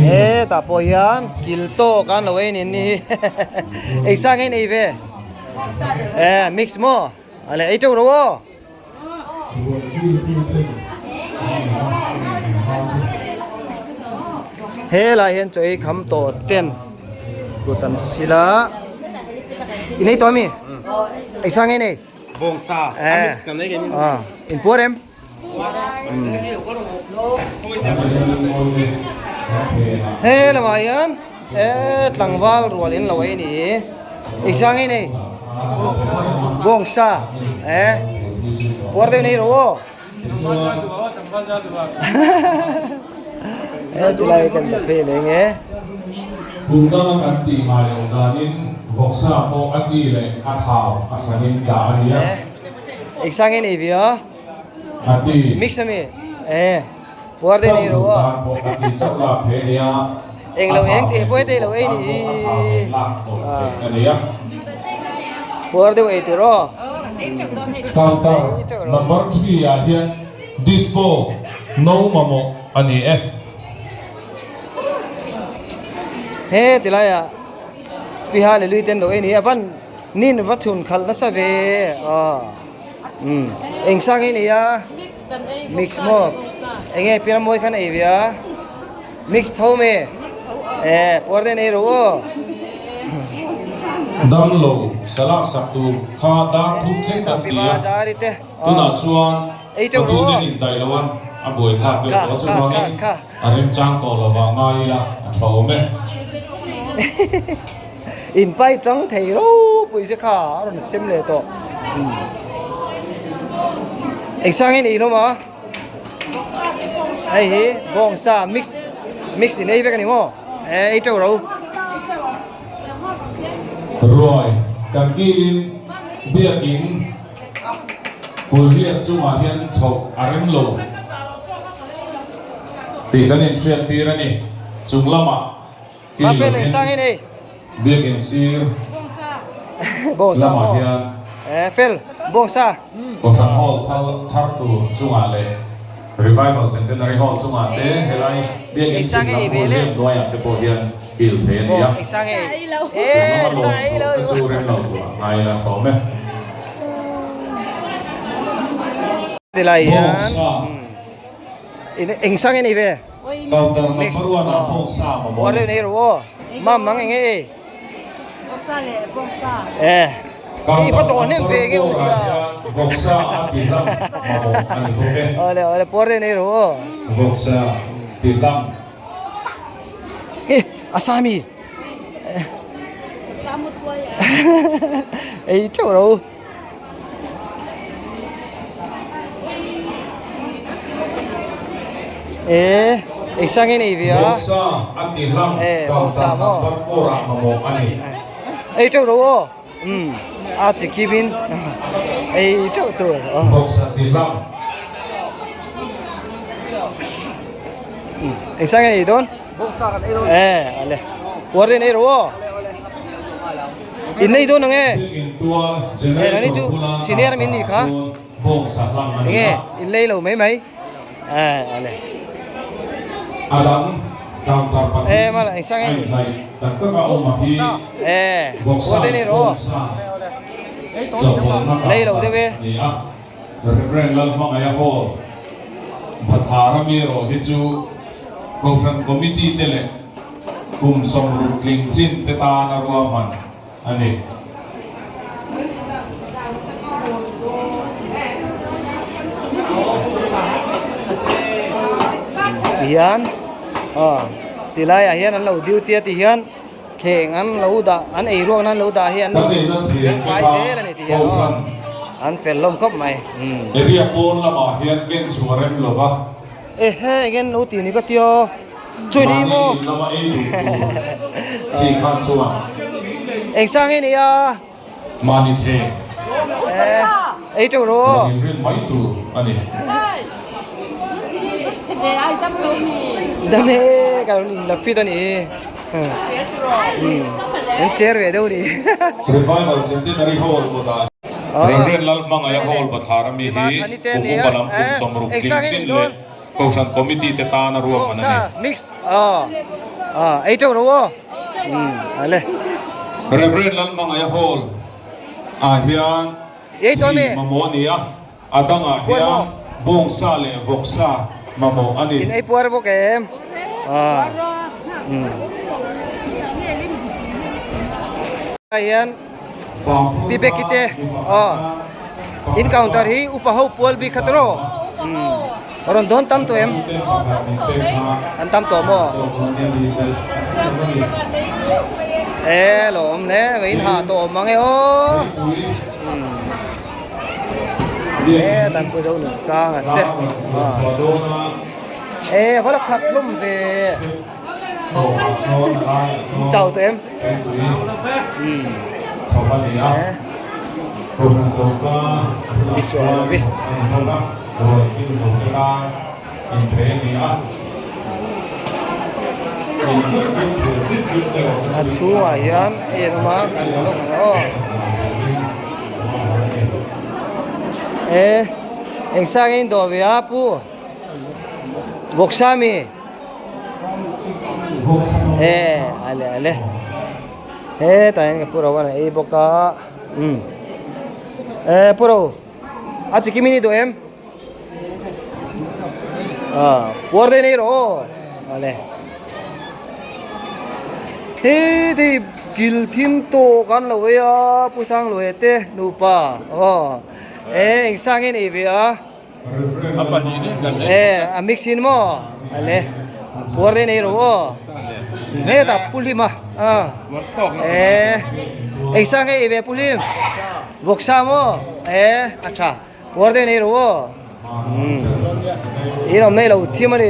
He tah pawh hian kil tawk an lo ei nen ni hi ei sang in ei ve eh mix maw a leh ei teuh ro aw he lai hian chaw ei kham tawh ten kut an sil a in ei tawh ami ei sang in ei Bawngsa a mix kan ei in puar em. He lamah hian eh tlangval rual in lo ei ni ei sang ei nei bawngsa eh puar deuh nei rawh aw he tilai kan la phei leh nge. Kum danga kan tih ngai loh danin vawksa pawh a ti leh a thau a hranin dah a nia. Ei sang ei nei ve a. A ti. Mix ami eh puar te nei ro a. Chauh lak thei a nia. Eng lo eng thei pawh heti lo ei ni hi. Puar deuh ei tur aw. Counter number 3 ah hian dispo no mamawh a ni e. He tilai ah pi Hallelujah ten lo ei ni a van nin va chhun khalh nasa ve aw. Umm eng sang hi nia mix maw eng nge pian mawi khan ei ve a mix tho me eh puar te nei ro aw. Damlo salak sak tur kha dar thum thleng kan ti a, tunah chuan ka bul nen indaih lo a, a buaithlak deuh tawh a, chuvangin a remchang tawh lovah ngai ila a tha awm e. In pai tang thei ropui che kha a rawn sem leh tawh. Eng sang hi ni hlawm a? Hei hi bawngsa mix mix in ei vek a ni maw? Eh ei teuh ro. Ruai kan kilin biakin Kulriat chungah hian chhoh a rem lo tih kan inhriat tir a ni. Chung lamah Mafel eng sang hi nei. Biakin sir Bawngsa lamah maw? hian Eh fel bawngsa. Kohhran Hall thar thar tur chungah leh Revival Centenary Hall chungah te helai Biakin Eng sang chhim hi lam ve hall le. hian hnuaiah te pawh hian kil thei a ni a. Eng sang hi. Chung Eh lama sa ei lo lawm chhoh te chu rem lo tur ah ngai ila thlawm e. Tilai hian Bawngsa. Eng sang hi nei ve. Counter number one ah bawngsa mamawh a ni. Nei rawh aw. Mam mang eng nge ei? E i va tawh hnem ve nge awm sia. Vawksa a ti hlang mamawh a ni bawk e. Awle awle puar deuh nei rawh aw. Vawksa ti hlang. E a sa mi. Ei theuh ro. E eng sang nge nei ve a. Vawksa a ti hlang counter number 4 ah mamawh a ni. Ei teuh ro aw. Umm a chi kim in ei teuh tur aw. Vawksa ti hlang. Eng sang nge ei dawn? Vawksa kan ei dawn. E ale. Puar te in ei ro aw. In nei dawn ang e. E nani chu senior min nih kha. Enge in lei lo mai mai. E ale. E mala eng sang e. E puar te in ei ro aw. Lei lo deuh e. Reverend Lalhmangaia Hall, Bathlara mi erawh hi chu Kohhran Committee te leh kum 60 tling chin te tana ruahman a ni. Ti hian aw ti laiah hian an lo duty a ti hian Thleng an lo dah, an ei ruakna an lo dah hi an Kan neihna thleng te fai kha zel a ni ti hian aw Kohhran an fel hlawm khawp mai. Area pawn lamah hian ken chhuah a rem lo va. Ehe eng en lo tih ni ka tia chui ni Mahni maw. in lama ei duh tur chi khan chuan. Eng sang nge ni a. Mahni thleng. Ei teuh rawh. Rawn inrin mai tur a ni. Dam e ka rawn in la fit a ni. An chair ve deuh ni. Revival Centenary Hall kawtah Reverend Lalhmangaia Hall Bathlar ami hi kum upa lam kum 60 tling chin leh Kohhran Committee te tana ruahman a ni. Reverend Lalhmangaia Hall ah hian chi mamawh a ni a, a dangah hian bawngsa leh vawksa mamawh a ni. Pi Becky te aw in counter hi upa ho pual bik kha tawh rawn dawn tam tawh em an tam tawh maw e lo awm hle mai in hah tawh awm mang e aw e tan pawh zo nun sang a te e va la khat hlawm ve. Chau tawh em? Mi chuan lo vi. A chhungah hian hei an awm a kan lo lawk ang aw. E eng sa nge in dawh ve a pu? Vawksa mi? E ale ale hetah hian ka pu ro a ei bawk a umm e pu ro a chi kim in i duh em ah puar daih nei rawh aw ale he hei kil thim tawk an lo ei a pu sang lo e te nupa aw e eng sang nge nei ve a. E a mix in maw ale puar te nei ro aw hetah pu hlim a e eng sa nge ei ve pu hlim vawksa maw e a tha puar te nei ro aw in awm nei lo thim a ni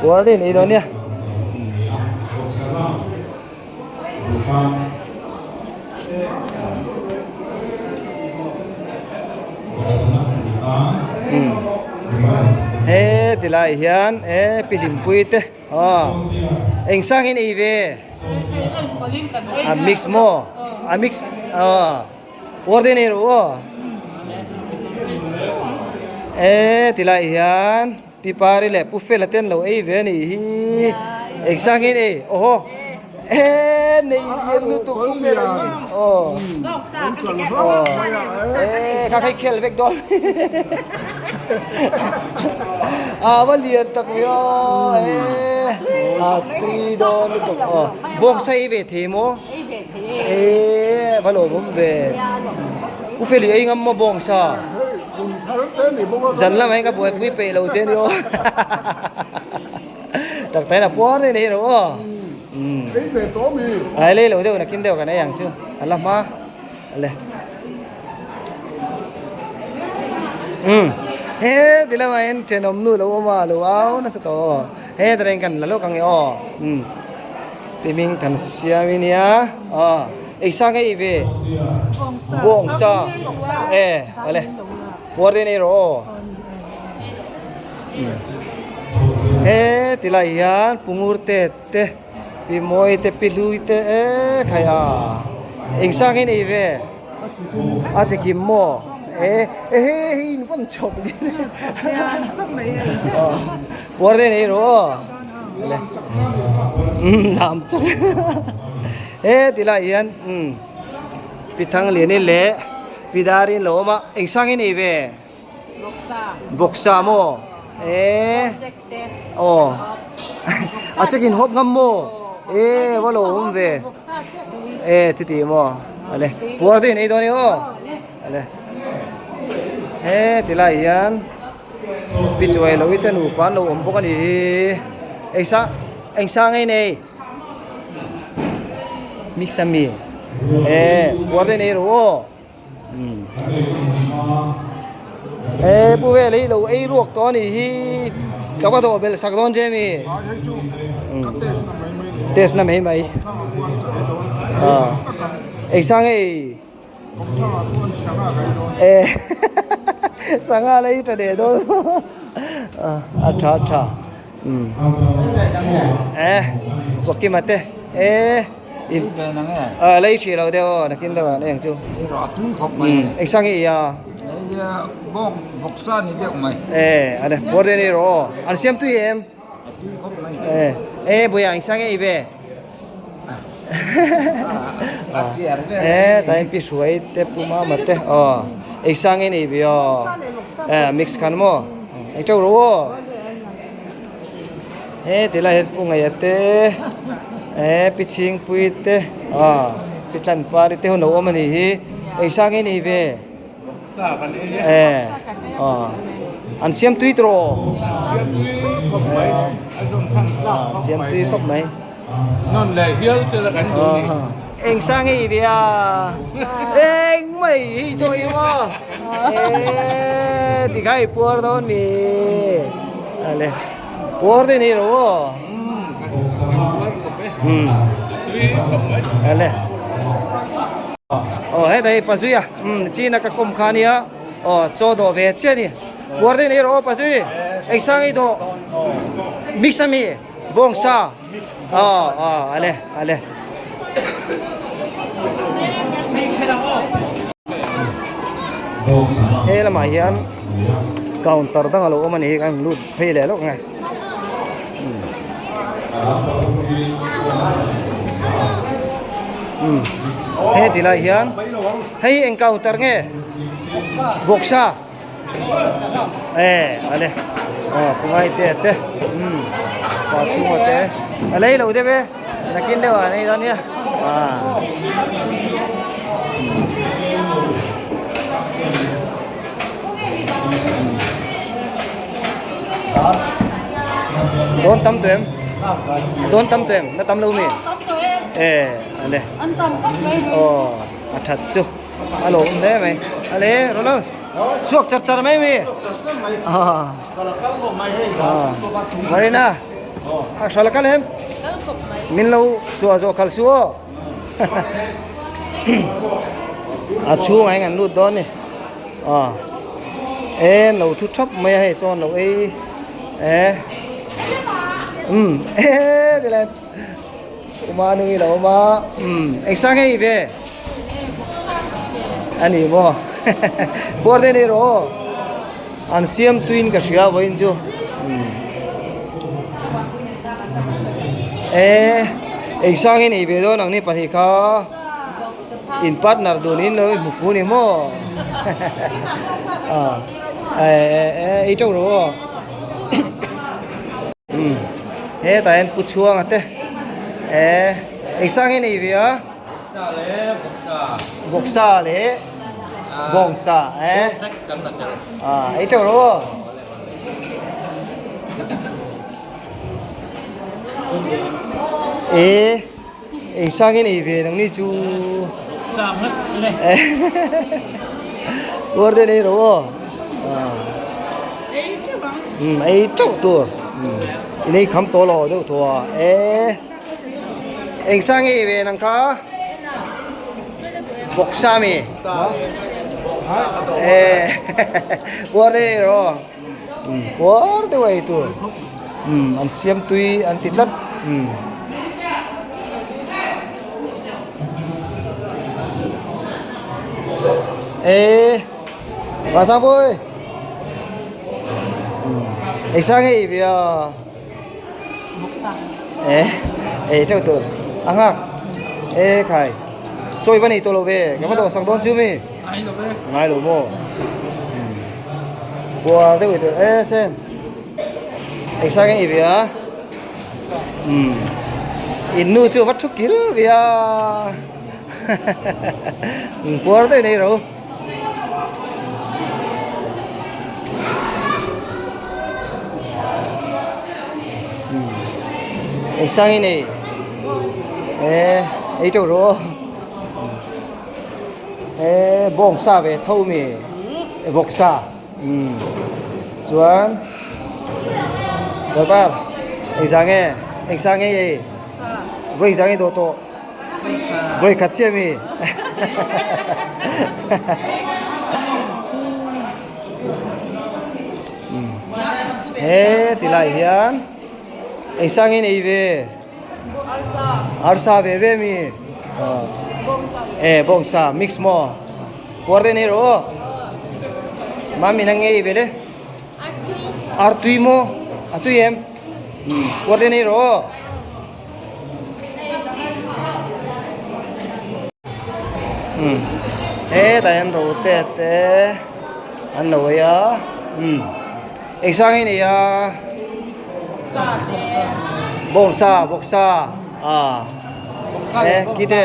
puar te nei dawn nia. He ti lai hian e pi hlimpui te aw eng sang in ei ve a mix maw a mix aw puar te nei rawh aw e ti lai hian. Pi Pari leh Pu Fela te an lo ei ve a nih hi. Eng sang in ei? Awhaw. Eee nei lian lutuk Pu Fela hi. Aw. Aw. Eee kha khai khel vek dawn. A va lian tak ve aw e a tui dawn lutuk aw bawngsa ei ve thei maw e va lawm awm ve u feli ei ngam maw bawngsa zan lamah hian ka buaipui peih lo che ni aw tak tak in a puar daih a ni hi ro aw ai lei lo deuh nakin deuh kan ei ang chu a la hma le. Umm he ti lamah hian thenawm nu lo awm a lo au nasa tawh aw he tah hian kan la lawk ang e aw umm ti hming than siam i nia aw eng sa nge i ve bawngsa e awle puar te nei rawh aw he ti lai hian pungur te te pi mawi te pi hlui te e khai a eng sa nge nei ve. A chi kim maw? E ehe hei in vawn chawp ni Puar te nei rawh aw. Lam chak He ti lai hian Pi Thangliani leh Pi Dari an lo awm a, eng sang hi nei ve? Bawksa maw? E aw a check in hawp ngam maw? E va lo awm ve. E chuti maw ale puar te in ei dawn e aw ale he ti lai hian pi chuai lo i te nupa an lo awm bawk a ni hi eng sa eng sa ngei nei mix a mi e puar te in ei rawh aw e pu vel hi lo ei ruak tawh a nih hi ka va dawh belh sak dawn che mi test na mai mai eng sang hei e sangha la hi tha leh dawn a tha tha e wakima te e. In a lei hrih lo deuh aw nakin deuh ah an eng chu. A tui khawp mai. Eng sang hi i a. Hei bawng vawksa ni deuh mai. E a ne puar te ni rawh aw. An siam tui em? A tui khawp mai. E e buia eng sang hi i ve. A chiar ve. E tain pi hruai te pu mama te aw. Eng sang hi ni ve aw. E mix khan maw. Eng teuh rawh aw. He ti lai hian pu ngaih te eh pi chhingpui te ah pi tlanpari te hun lo awm a nih hi eng sang nge ni ve eh aw an siam tui tawh an siam tui khawp mai eng sang nge i ve a eng mai hi chaw i maw eh tikha i puar dawn mi ale. Puar te ni ro aw. Ale. Aw he dai pazui a. China ka kom kha nia. Aw chaw do ve che ni. Puar te ni ro aw pazui. Eng sang i do. Mix ami. Bawng sa. Aw aw ale ale. He lamah hian counter dang a lo awm a ni hi kan lut phei leh lawk nge. He ti lai hian hei eng counter nge vawksa e ale aw kungai te te pa chhunga te a lei lo deuh e nakin deuh ah an ei dawn nia ah. Dawn tam tawh em? Dawn tam tawh em? Na tam lo mi? E, ale. Aw, a that chu. A lo awm hle mai. Ale, rawn lo. Suak char char mai mi. Ah. Marina. A hral kal hem. Min lo suah zawh khal su aw. A chhungah hian kan lut dawn a ni aw e lo thu thap mai a hei chuan lo ei e umm e ti lai uma nungi lo awm a umm eng sang nge i ve a ni maw puar te ni rawh aw an siam tuiin ka hria vawiin chu umm e eng sang nge nei ve dawn ang ni pahnih kha. In partner dun in lo i hmu fu ni maw? Ah, eh eh eh, ei teuh rawh aw. Umm hetah hian pu chhuanga te eh engsa nge nei ve a vawksa leh bawngsa eh ah ei teuh rawh aw. Eh engsa nge nei ve nang ni chu uar te nei rawh aw umm ei teuh tur in ei kham tawh lo deuh tawh a eh engsa nge ve nang kha bawksa mi eh uar te nei rawh aw umm uar deuh a ei tur umm an siam tui an ti tlat umm. Ê Bà sang vui Ê sang ei vì à Ê Ê theo từ Ăn ha Ê khai Trôi vấn này tôi lộ về Cái bắt đầu sang đón chứ mi Ngay lộ mô Qua thế từ Ê xem Ê sang ei vì à Umm In nu chu va thu kil ve a puar daih nei ro eng sang hi nei eh ei teuh rawh eh bawngsa ve tho mi vawksa. Umm chuan Sarkar engzah nge engsa nge ei vawi engzah nge dawh tawh vawi khat chiah mi umm he ti lai hian engsa nge nei ve arsa ve ve mi eh bawngsa mix maw. Puar te nei rawh aw. Mami nang ngei ve le. Artui maw? A tui em? Puar te nei rawh aw. Hetah hian rote te an lo ei a. Engsa nge nei a? Bawngsa, bawksa. Eh, kite.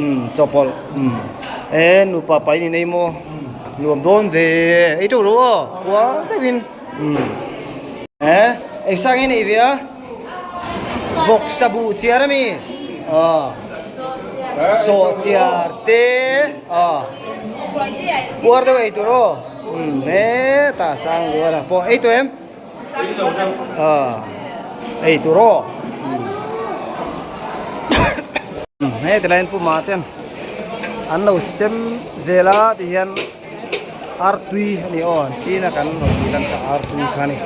Umm chawpawlh umm e nupa pai ni nei maw nuam dawn ve ei teuh lo aw kual deuhin umm e eng sang hi nei ve a vawk sabu chiar ami aw sawh chiar te aw puar deuh ei tur aw umm hetah sang rual a pawh ei tawh em. Ei tur aw heti laiin pu mah ten an lo sem zel a ti hian artui a ni aw an chin a kan rawn tih lan kha artui kha a ni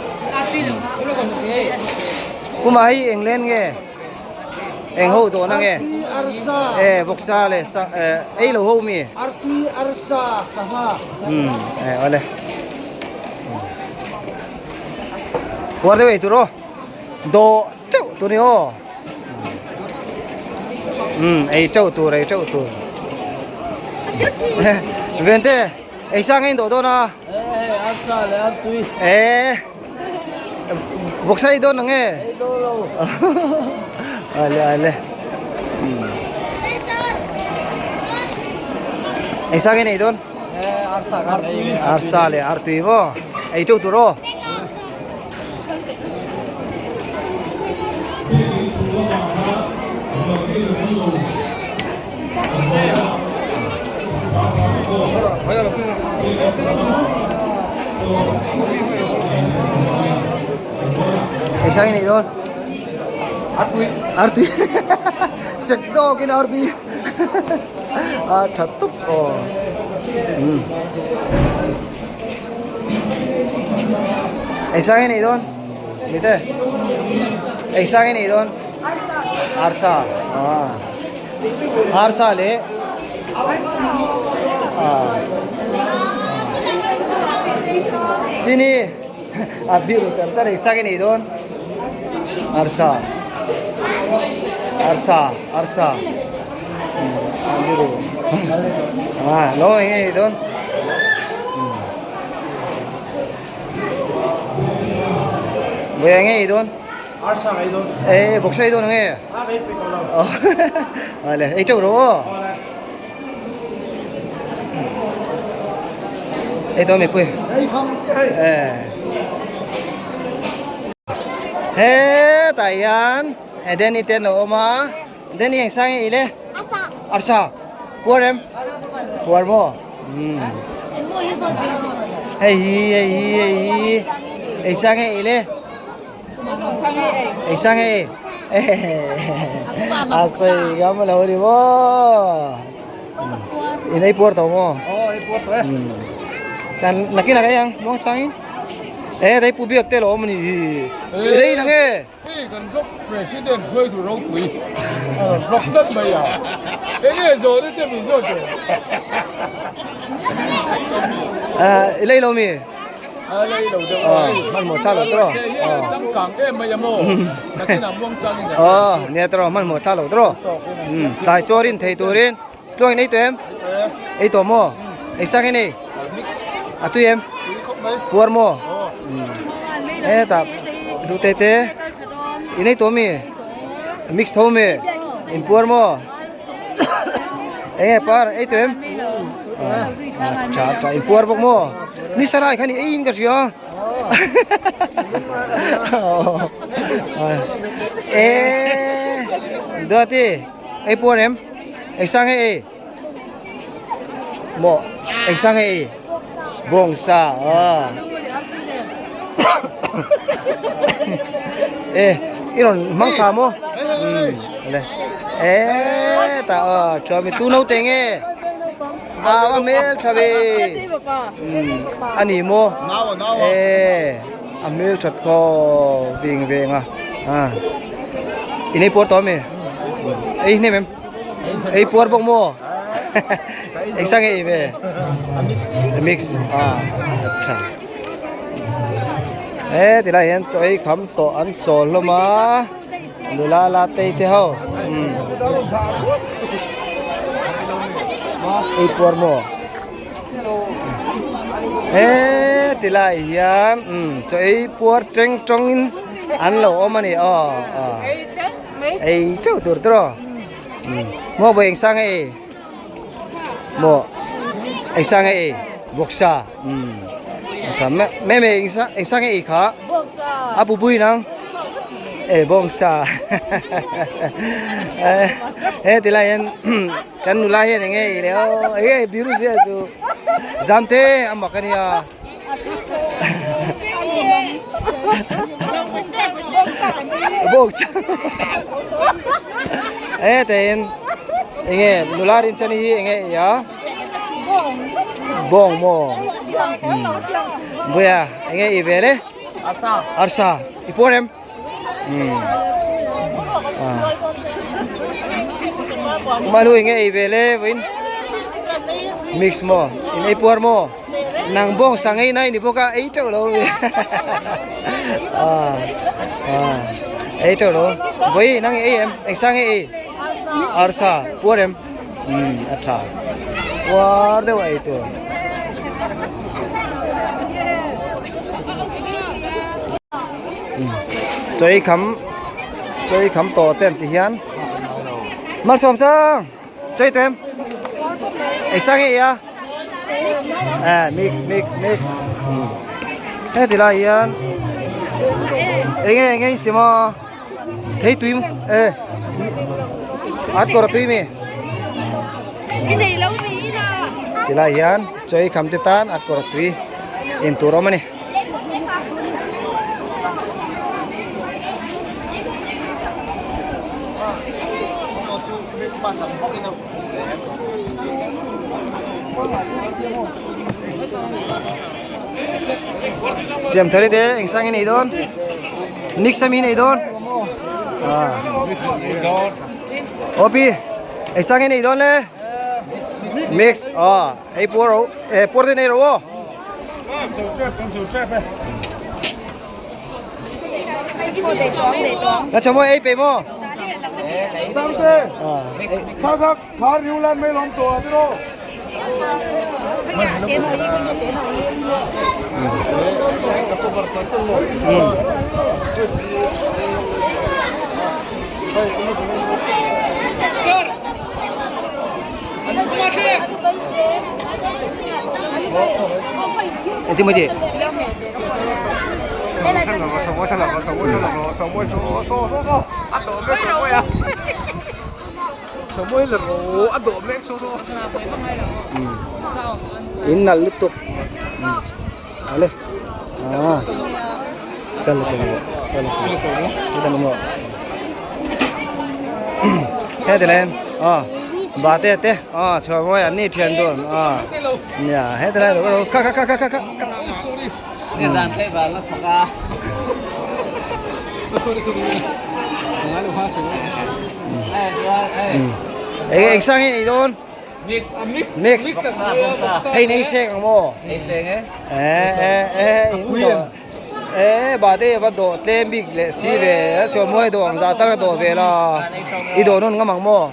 pu mah hi eng len nge eng ho dawhna nge e vawksa leh ei lo ho mi artui arsa sangha e awle. Puar deuh ei tur aw dawh teuh tur ni aw umm ei teuh tur ei teuh tur vente ei sang a indawh dawn a eh vawksa ei dawn ang e ale ale ei sang in ei dawn. Arsa leh artui maw ei teuh tur aw. Ei sang in ei dawn. Artui. Artui. Sek dawkin artui. A tha tup aw umm eng sang nge nei dawn mite eng sang nge nei dawn arsa ah arsa leh ah sini a biru char char eng sang nge nei dawn arsa arsa arsa. À, nó nghe đó. Vawi eng nge ei dawn? Arsa ka ei dawn. Ei vawksa ei dawn ang nge? A ka ei peih tawh lo. Awle ei teuh rawh aw. Awle. Ei tawh mipui. Ei kham chiah hei. Eh. Hetah hian Deni te an lo awm a. Deni eng sang nge ei le? Arsa. Arsa. Puar em? Puar maw? Umm. Hei hi hei hi hei hi ei sang nge ei le? Ei sang nge ei? A sawi ngam lo ni maw? In ei puar tawh maw? Aw ei puar tawh e. Kan nakin ah ka ei ang muang changin. E dai pu biak te lo awm a ni hi. I rei nang e. Hei kan block president hruaitu ropui a rawn block tlat mai a, enge zawhna te min zawt ve? I lei lo mi? A lei lo deuh a. Hmanhmawh thlak lo tawh. He hian an changkang em mai a maw? Nakinah muang changin an Aw, nia tawh hmanhmawh thlak lo tawh. Tlai chawrin thei turin tluang in ei tawh em? Ei tawh maw? Ei sang in ei? A tui em? Puar maw? Hetah duh te te in ei tawh mi? Mix tho mi? In puar maw? Eng nge par ei tawh em? Tha tha in puar bawk maw? Ni sarai khan i ei in ka hria. E Duati. Ei puar em? Eng sang nge ei? Maw eng sang nge ei? Bawngsa aw. E i rawn hmang tha maw? Umm le. E tah aw tha mi tu naute nge? A va hmel tha ve. Umm a ni maw? E a hmel that khaw ving veng a. In ei puar tawh ami? Ei hnem em? Ei puar bawk maw? Eng sang ei ve? A mix. A tha. E tilai hian chaw ei kham tawh an chawl hlawm a. Nula la tei te ho. Ei puar maw? He tilai hian chaw ei puar teng tawng in an lo awm a ni aw ei teuh tur tur aw maw bawi eng sang ei maw eng sang ei vawksa me me eng sang ei kha a bu bui nang e bawngsa he tilai hian Kan nula hian enge ei le aw enge biru zia chu zamte a mak ania. Bawk e tein enge nula rin chani hi enge ei a bawng maw buia enge ei ve le arsa arsa i pawr em. Malu enge ei ve le vawiin mix maw in ei puar maw nang bawng sang ei nai ni bawk a ei teuh lo ei teuh lo vawi nang ei em eng sang ei ei arsa puar em a tha puar deuh a ei tur. Chawi kham chawi kham tawh te an ti hian malsawm chang chawi tawh em ei sang nge ia eh mix mix mix heti lai hian enge enge in sim a thei tui eh at kawr a tui mi ti lai hian chawi kham te tan at kawr a tui in tur a awm a ni. Siam thar te eng sang in ei dawn mix ami in ei dawn opi eng sang in ei dawn le mix ei puar ro puar te nei ro aw. Nó cho mua ei mo. Sang te. Sa sa khar riu lan mai lom to a tiro. Engtin maw ti? In nalh lutuk ale ah kal lo kal lo kal lo he ti lem ah ba te te ah chhuah mawi an ni thian dun ah nia he ti lai lo kha kha kha kha kha Ni zan tlai val na thawk a. Eng eng sang in ei dawn? Mix. Mix. Hei nei seng ang maw? Ei seng e. Eh eh eh in do. Eh ba te va do tlem bik le si ve chuan mawi do ang za tar ka do ve la. I do nawn ngam ang maw?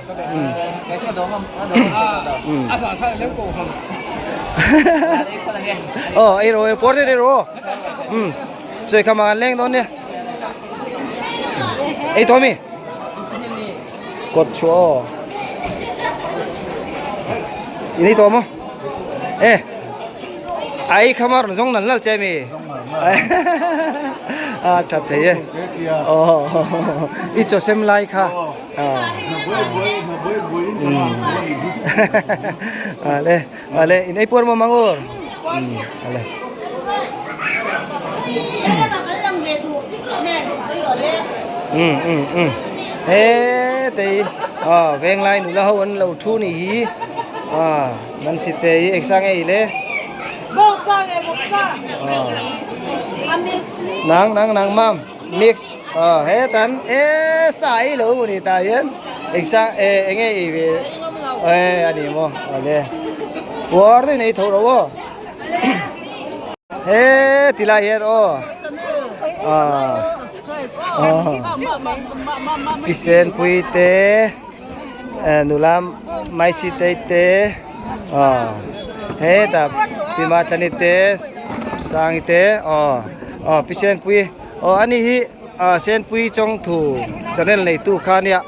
Aw ei rawh ei puar deuh ei rawh umm chawi kham ah kan leng dawn nia ei tawh ami kawt chhuah aw in ei tawh maw e a ei kham a rawn zawng nal nal che ami a that thei e aw i chaw sem lai kha. Ale ale in ei puar maw mangur ale. Um um um he tei a venglai nula ho an lo thu ni hi a nan si te hi eng sang ei le nang nang nang mam. Mix aw hetan e sa ei lo maw ni tah hian eng sang e eng nge ei ve e a ni maw awle puar deuhin ei tho ro aw he ti lai hian aw ah aw pisenpui te nula mai si te te aw hetah pi matlani te sangi te aw aw pi senpui aw ani hi ah senpui chawngthu channel neitu kha ania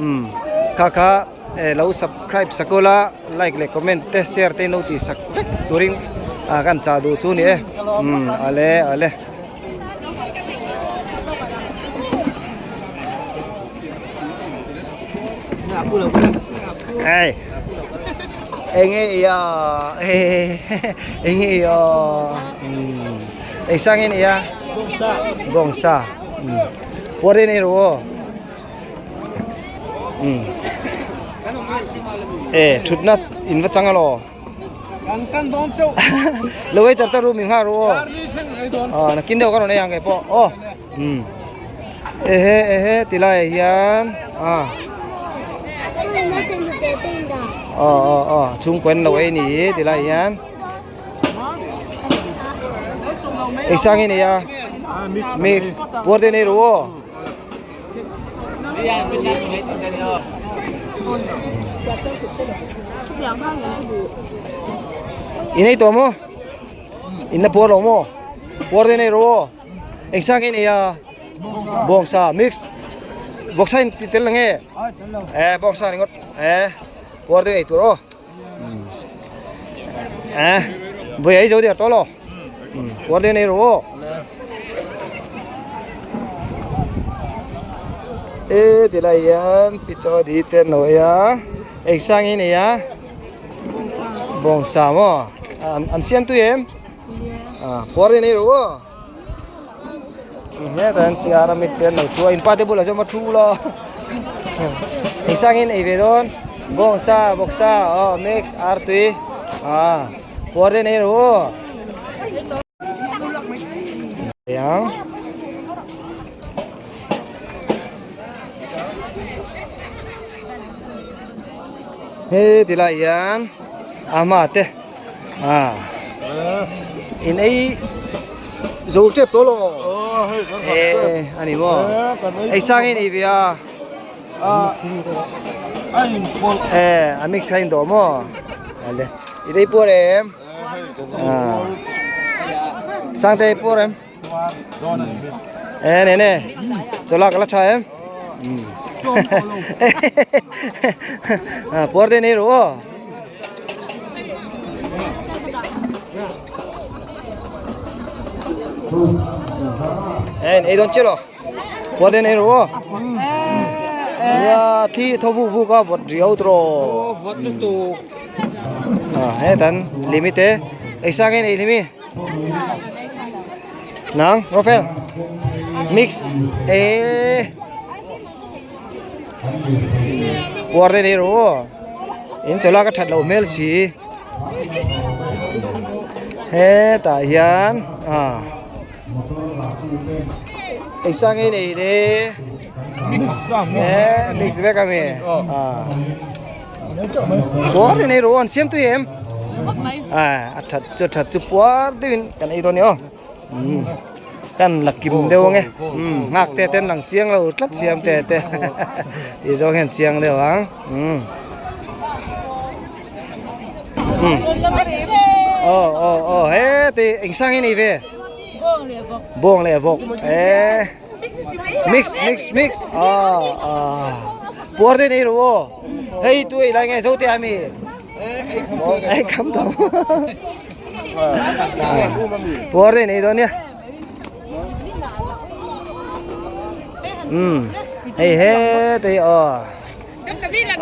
umm kha kha eh lo subscribe sak ula like leh comment te share te in lo tih sak vek turin ah kan chah duh chu a ni e umm awle awle. Hey. Enge iya. Enge iya. Eng sang in iya. Bongsa. Bongsa. Puar in ro. Eh, thutna in va chang alo. Kan dawn chauh. Lo ei char char ru min nghak ru aw. Aw nakin deuh ka rawn ei ang kei pawh aw. Umm. Ehe ehe ti laiah hian a. Aw aw aw chhungkaw an lo ei ni hi ti laiah hian. Eng sang hi nei a mix puar te nei ru aw. I nei tawh maw? In la puar lo maw? Puar te nei rawh aw. Eng sa nge i nei a? Bawngsa mix. Bawngsa in ti tel la nge? Eh bawngsa ringawt. Eh puar te ei tur aw. Eh vawi ei zo der tawh lo. Puar te nei rawh aw. E ti lai hian pi chaw di te an lo ei a eng sang hi a nei a bawngsa maw an siam tui em puar te nei rawh aw hetah hian pi ara mit te an lo thu a inpa te bulah chuan va thu la eng sang hi an ei ve dawn bawngsa bawksa aw mix artui puar te nei rawh aw. He ti lai hian a hma te ah in ei zo tep tawh lo eh a ni maw ei sang in ei ve a eh a mix kha in dawh maw ale i ei puar em. Sangte pawh rem. E nene chawlak la tha em. Puar te nei ru aw. E ei dawn chiah lo. Puar te nei ru aw. Nia thi tho vu vu ka vawt riau tawh. Vawt lutuk. Hetan limit e. Ei sang nge nei limi. Nang Rafael mix e puar te nei ru in chawlak a that loh hmel si hetah hian ah engsa nge nei le mix vek ami ah puar te nei ru an siam tui em. À a that chu that chu puar deuhin kan ei dawn ni aw umm kan la kim deuh ang e umm nghak te ten lang chiang lo tlat siam te te tih zawng hian chiang deuh ang umm umm aw aw aw heti eng sang hi nei ve bawng leh vawk eh mix mix mix ah ah puar te nei ru aw hei tu ei lai nge zo te ami. Ei kham tawh puar te nei dawn nia um hei he te aw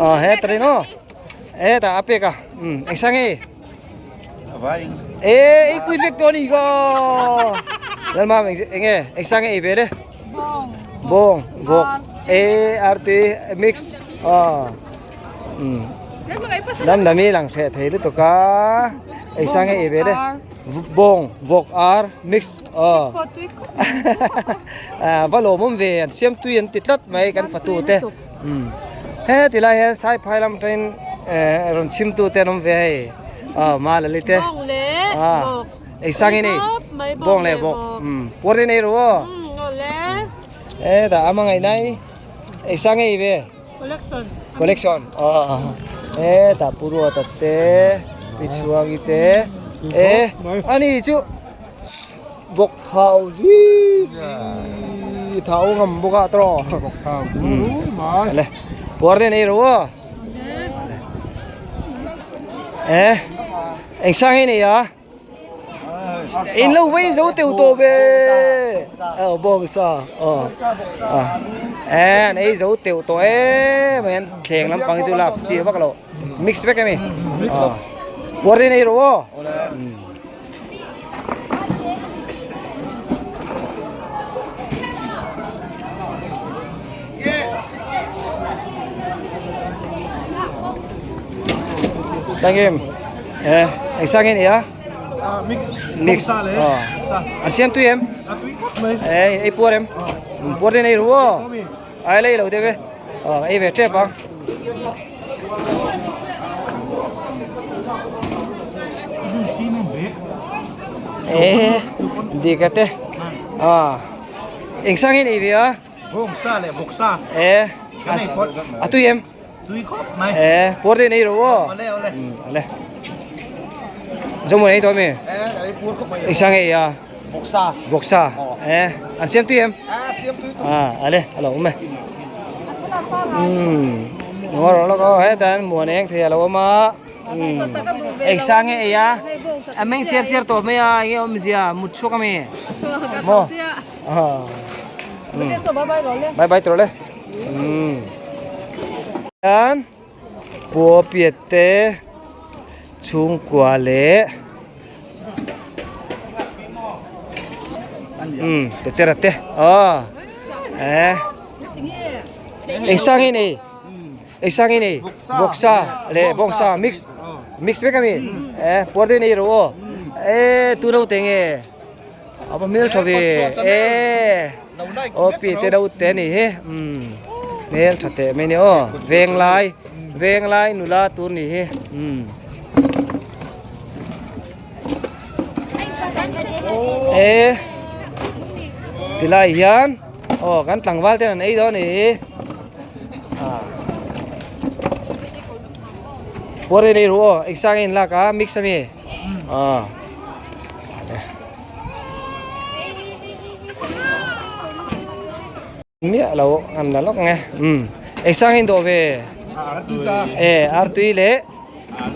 aw he ta no e ta a pek a um eng sang e e i quit vek dawn ni ko lalmam eng eng e eng sang e ve le bawng vawk e artui mix aw Dam dam hi lang hreh thei lutuk a ei sang ei ve le bawng vawk ar mix aw va lawmawm ve an siam tui an ti tlat mai kan fatu te he ti lai hian saiphai lam atangin rawn chhim tu te an awm ve hei aw malali te ei sang ei nei bawng leh vawk puar te nei ru aw hetah a hmangaih nai ei sang ei ve. Collection. Collection. Oh. E ta purua ta te pi chuangi te e ani chu bok thau hi thau ngam boka tro bok thau mai le puar te nei ro e eng sang hi nei a In lo vei zo teu tawh ve ờ bawng sa ờ à an ei zo teu tawh em mai an thleng lampang hi chu lak chi vak lo mix vek emi ờ puar te in ei rawh aw Thank you. Eh, eng sang nge ni a? Mix. Mix. An siam tui em? Eh, ei puar em? Puar te nei ru aw. Ai lei lo te ve. Ei ve tep ang. Eh, dika te. Ah. Eng sang nge ni ve a? Bawng sa leh vawk sa. Eh, a tui em? Tui khawp mai. Eh, puar te nei ro aw. Awle awle. Awle. Zomawi nei tawh ami? Eh, ei puar khawp mai. Eng sang ei a? Vawk sa. Vawk sa. Eh, an siam tui em? Ah, siam tui tui. Ah, ale, a lo awm e. Umm, ngaw rawh lawk aw, hetan muan eng thei a lo awm a. Umm, eng sang nge ei a? A meng chiar chiar tawh mai a, enge awmzia mut chhuak ami? Maw? Bye bye tawh le. Umm. Hian pua piat te chhungkua leh umm tetera te aw eh eng sang nge nei eng sang nge nei vawksa leh bawngsa mix mix vek ami eh puar te nei rawh aw eh tu naute nge. A va hmel tha ve e aw pi te deuh te ani hi umm hmel tha teh mai a ni aw veng lai veng lai nula tur ni hi umm e tilai hian aw kan tlangval ten an ei dawn a ni hi ah pawr te nei ru aw engsa nge in lak a mix ami ah. Miah lo an la lawk nge umm eng sang in dawh ve e artui leh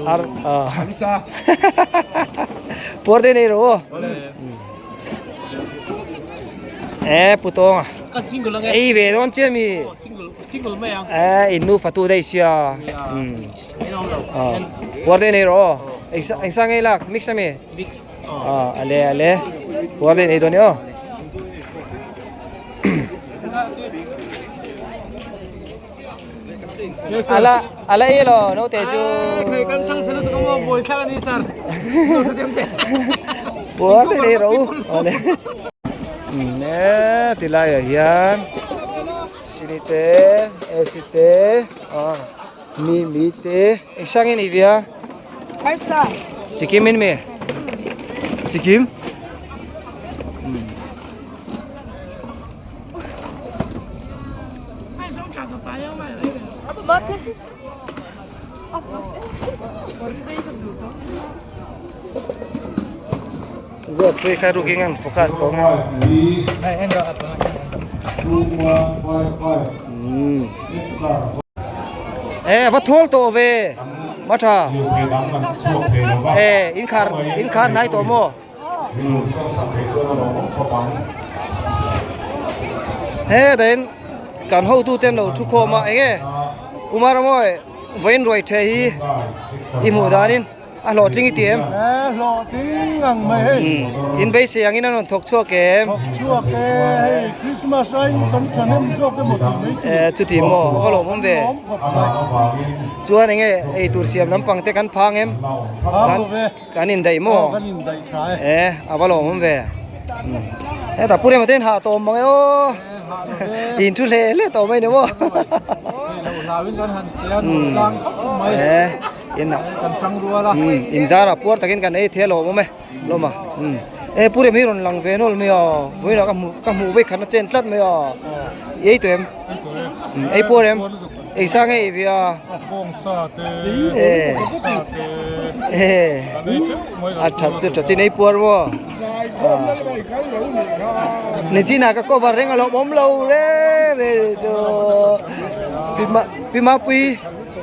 ar puar te nei rawh aw e pu tawnga ei ve dawn chiah mi e in nu fatu daih sia umm puar te nei rawh aw eng sang ei lak mix ami ale ale puar te nei dawn e aw. Ala ala e lo no te chu kan chang selu tu mo boi thla ani sir puar te nei ro ale ne tilai ah hian sini te ac te a mi mi te eng sang nge ni via chikim in mi chikim Ruat pui kha ruking an focus tawh ang e va thawl tawh ve ma tha e in khar in khar hnai tawh maw Heta in kan hotu te an lo thu khawm a eng nge Kumar Amawi vawiin ruai the hi i hmuh danin a hlawhtling i ti em? E hlawhtling ang mai hei. In beisei angin an rawn thawk chhuak em? Thawk chhuak e hei Christmas aiin kan thahnem zawk emaw tih mai tur. E chuti maw a va lawmawm ve. Chuan eng nge eitur siam lampang te kan phang em? Phang lo ve. Kan indaih maw? Aw kan indaih tha e. E, a va lawm awm ve. Hetah Pu Rema te in hah tawh mang e aw. In thu hle hle tawh mai ni maw? Hei lo hlau in kan han che a nuam tlang khawp mai. E, in kan tang rual a. In zarah puar takin kan ei thei a lawm awm e. Lawm a. E Pu Rema hi rawn lang ve nawlh mai aw. Vawiinah ka hmuh ka hmuh vei khat na chen tlat mai aw. I ei tawh em? Ei puar em? Ei sa ngei ve a. A that chu tha chin ei puar maw. Ni chin ah ka cover reng alawm awm lo re re chu. Pi Mapui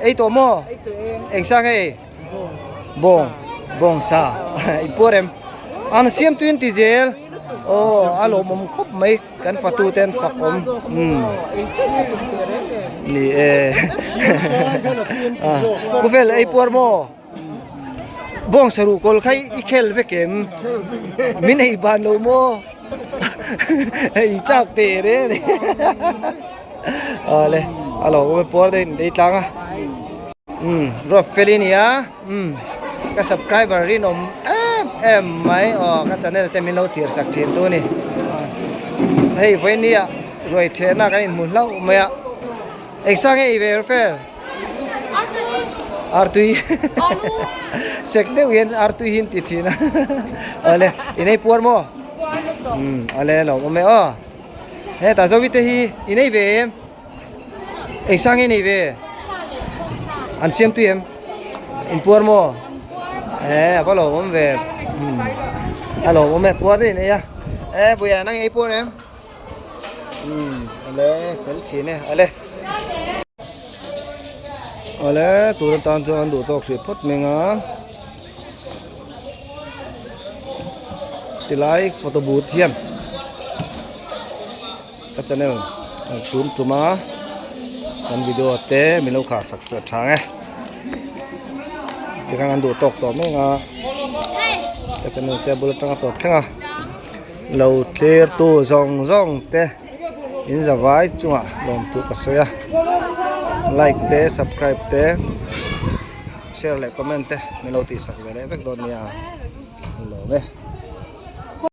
ei tawh maw? Eng sa ngei ei? Bawng bawng sa in puar em? An siam tuin ti zel. Aw a lawmawm khawp mai. Kan fatu te an fak awm umm ni e Kuvel ei puar maw bawng saruh kawl kha i khel vek em min ei ban lo maw i chak teh reng a ni awle a lo awm e puar te in ei tlang a umm ruat fel i nia umm ka subscriber rinawm em em mai aw ka channel te min lo tir sak thin tu a ni hei vawinia ruai thehna kan inhmu hlauh mai a engsa nge i ve fel artui sek deuh hian artui hi an ti thin a awle in ei puar maw umm awle lo awm e aw hetah zovi te hi in ei ve em. Eng sang nge nei ve? An siam tui em? In puar maw? E a va lo awm ve. A lo awm e puar te in ei a. E buia nang ei puar em? Um ale fel thin e ale. Ale tur atan chuan an duh tawk hrih phawt mai ang a. Tilai photo booth hian. Ka channel tun tuma kan video te min lo khah sak sak tha nge tikhan an duh tawk tawh mek a ka channel te bul atanga tawp thleng a lo thlir tu zawng zawng te in za vai chungah lawmthu ka sawi a like te subscribe te share leh comment te min lo tih sak ve leh vek dawn nia lawm e.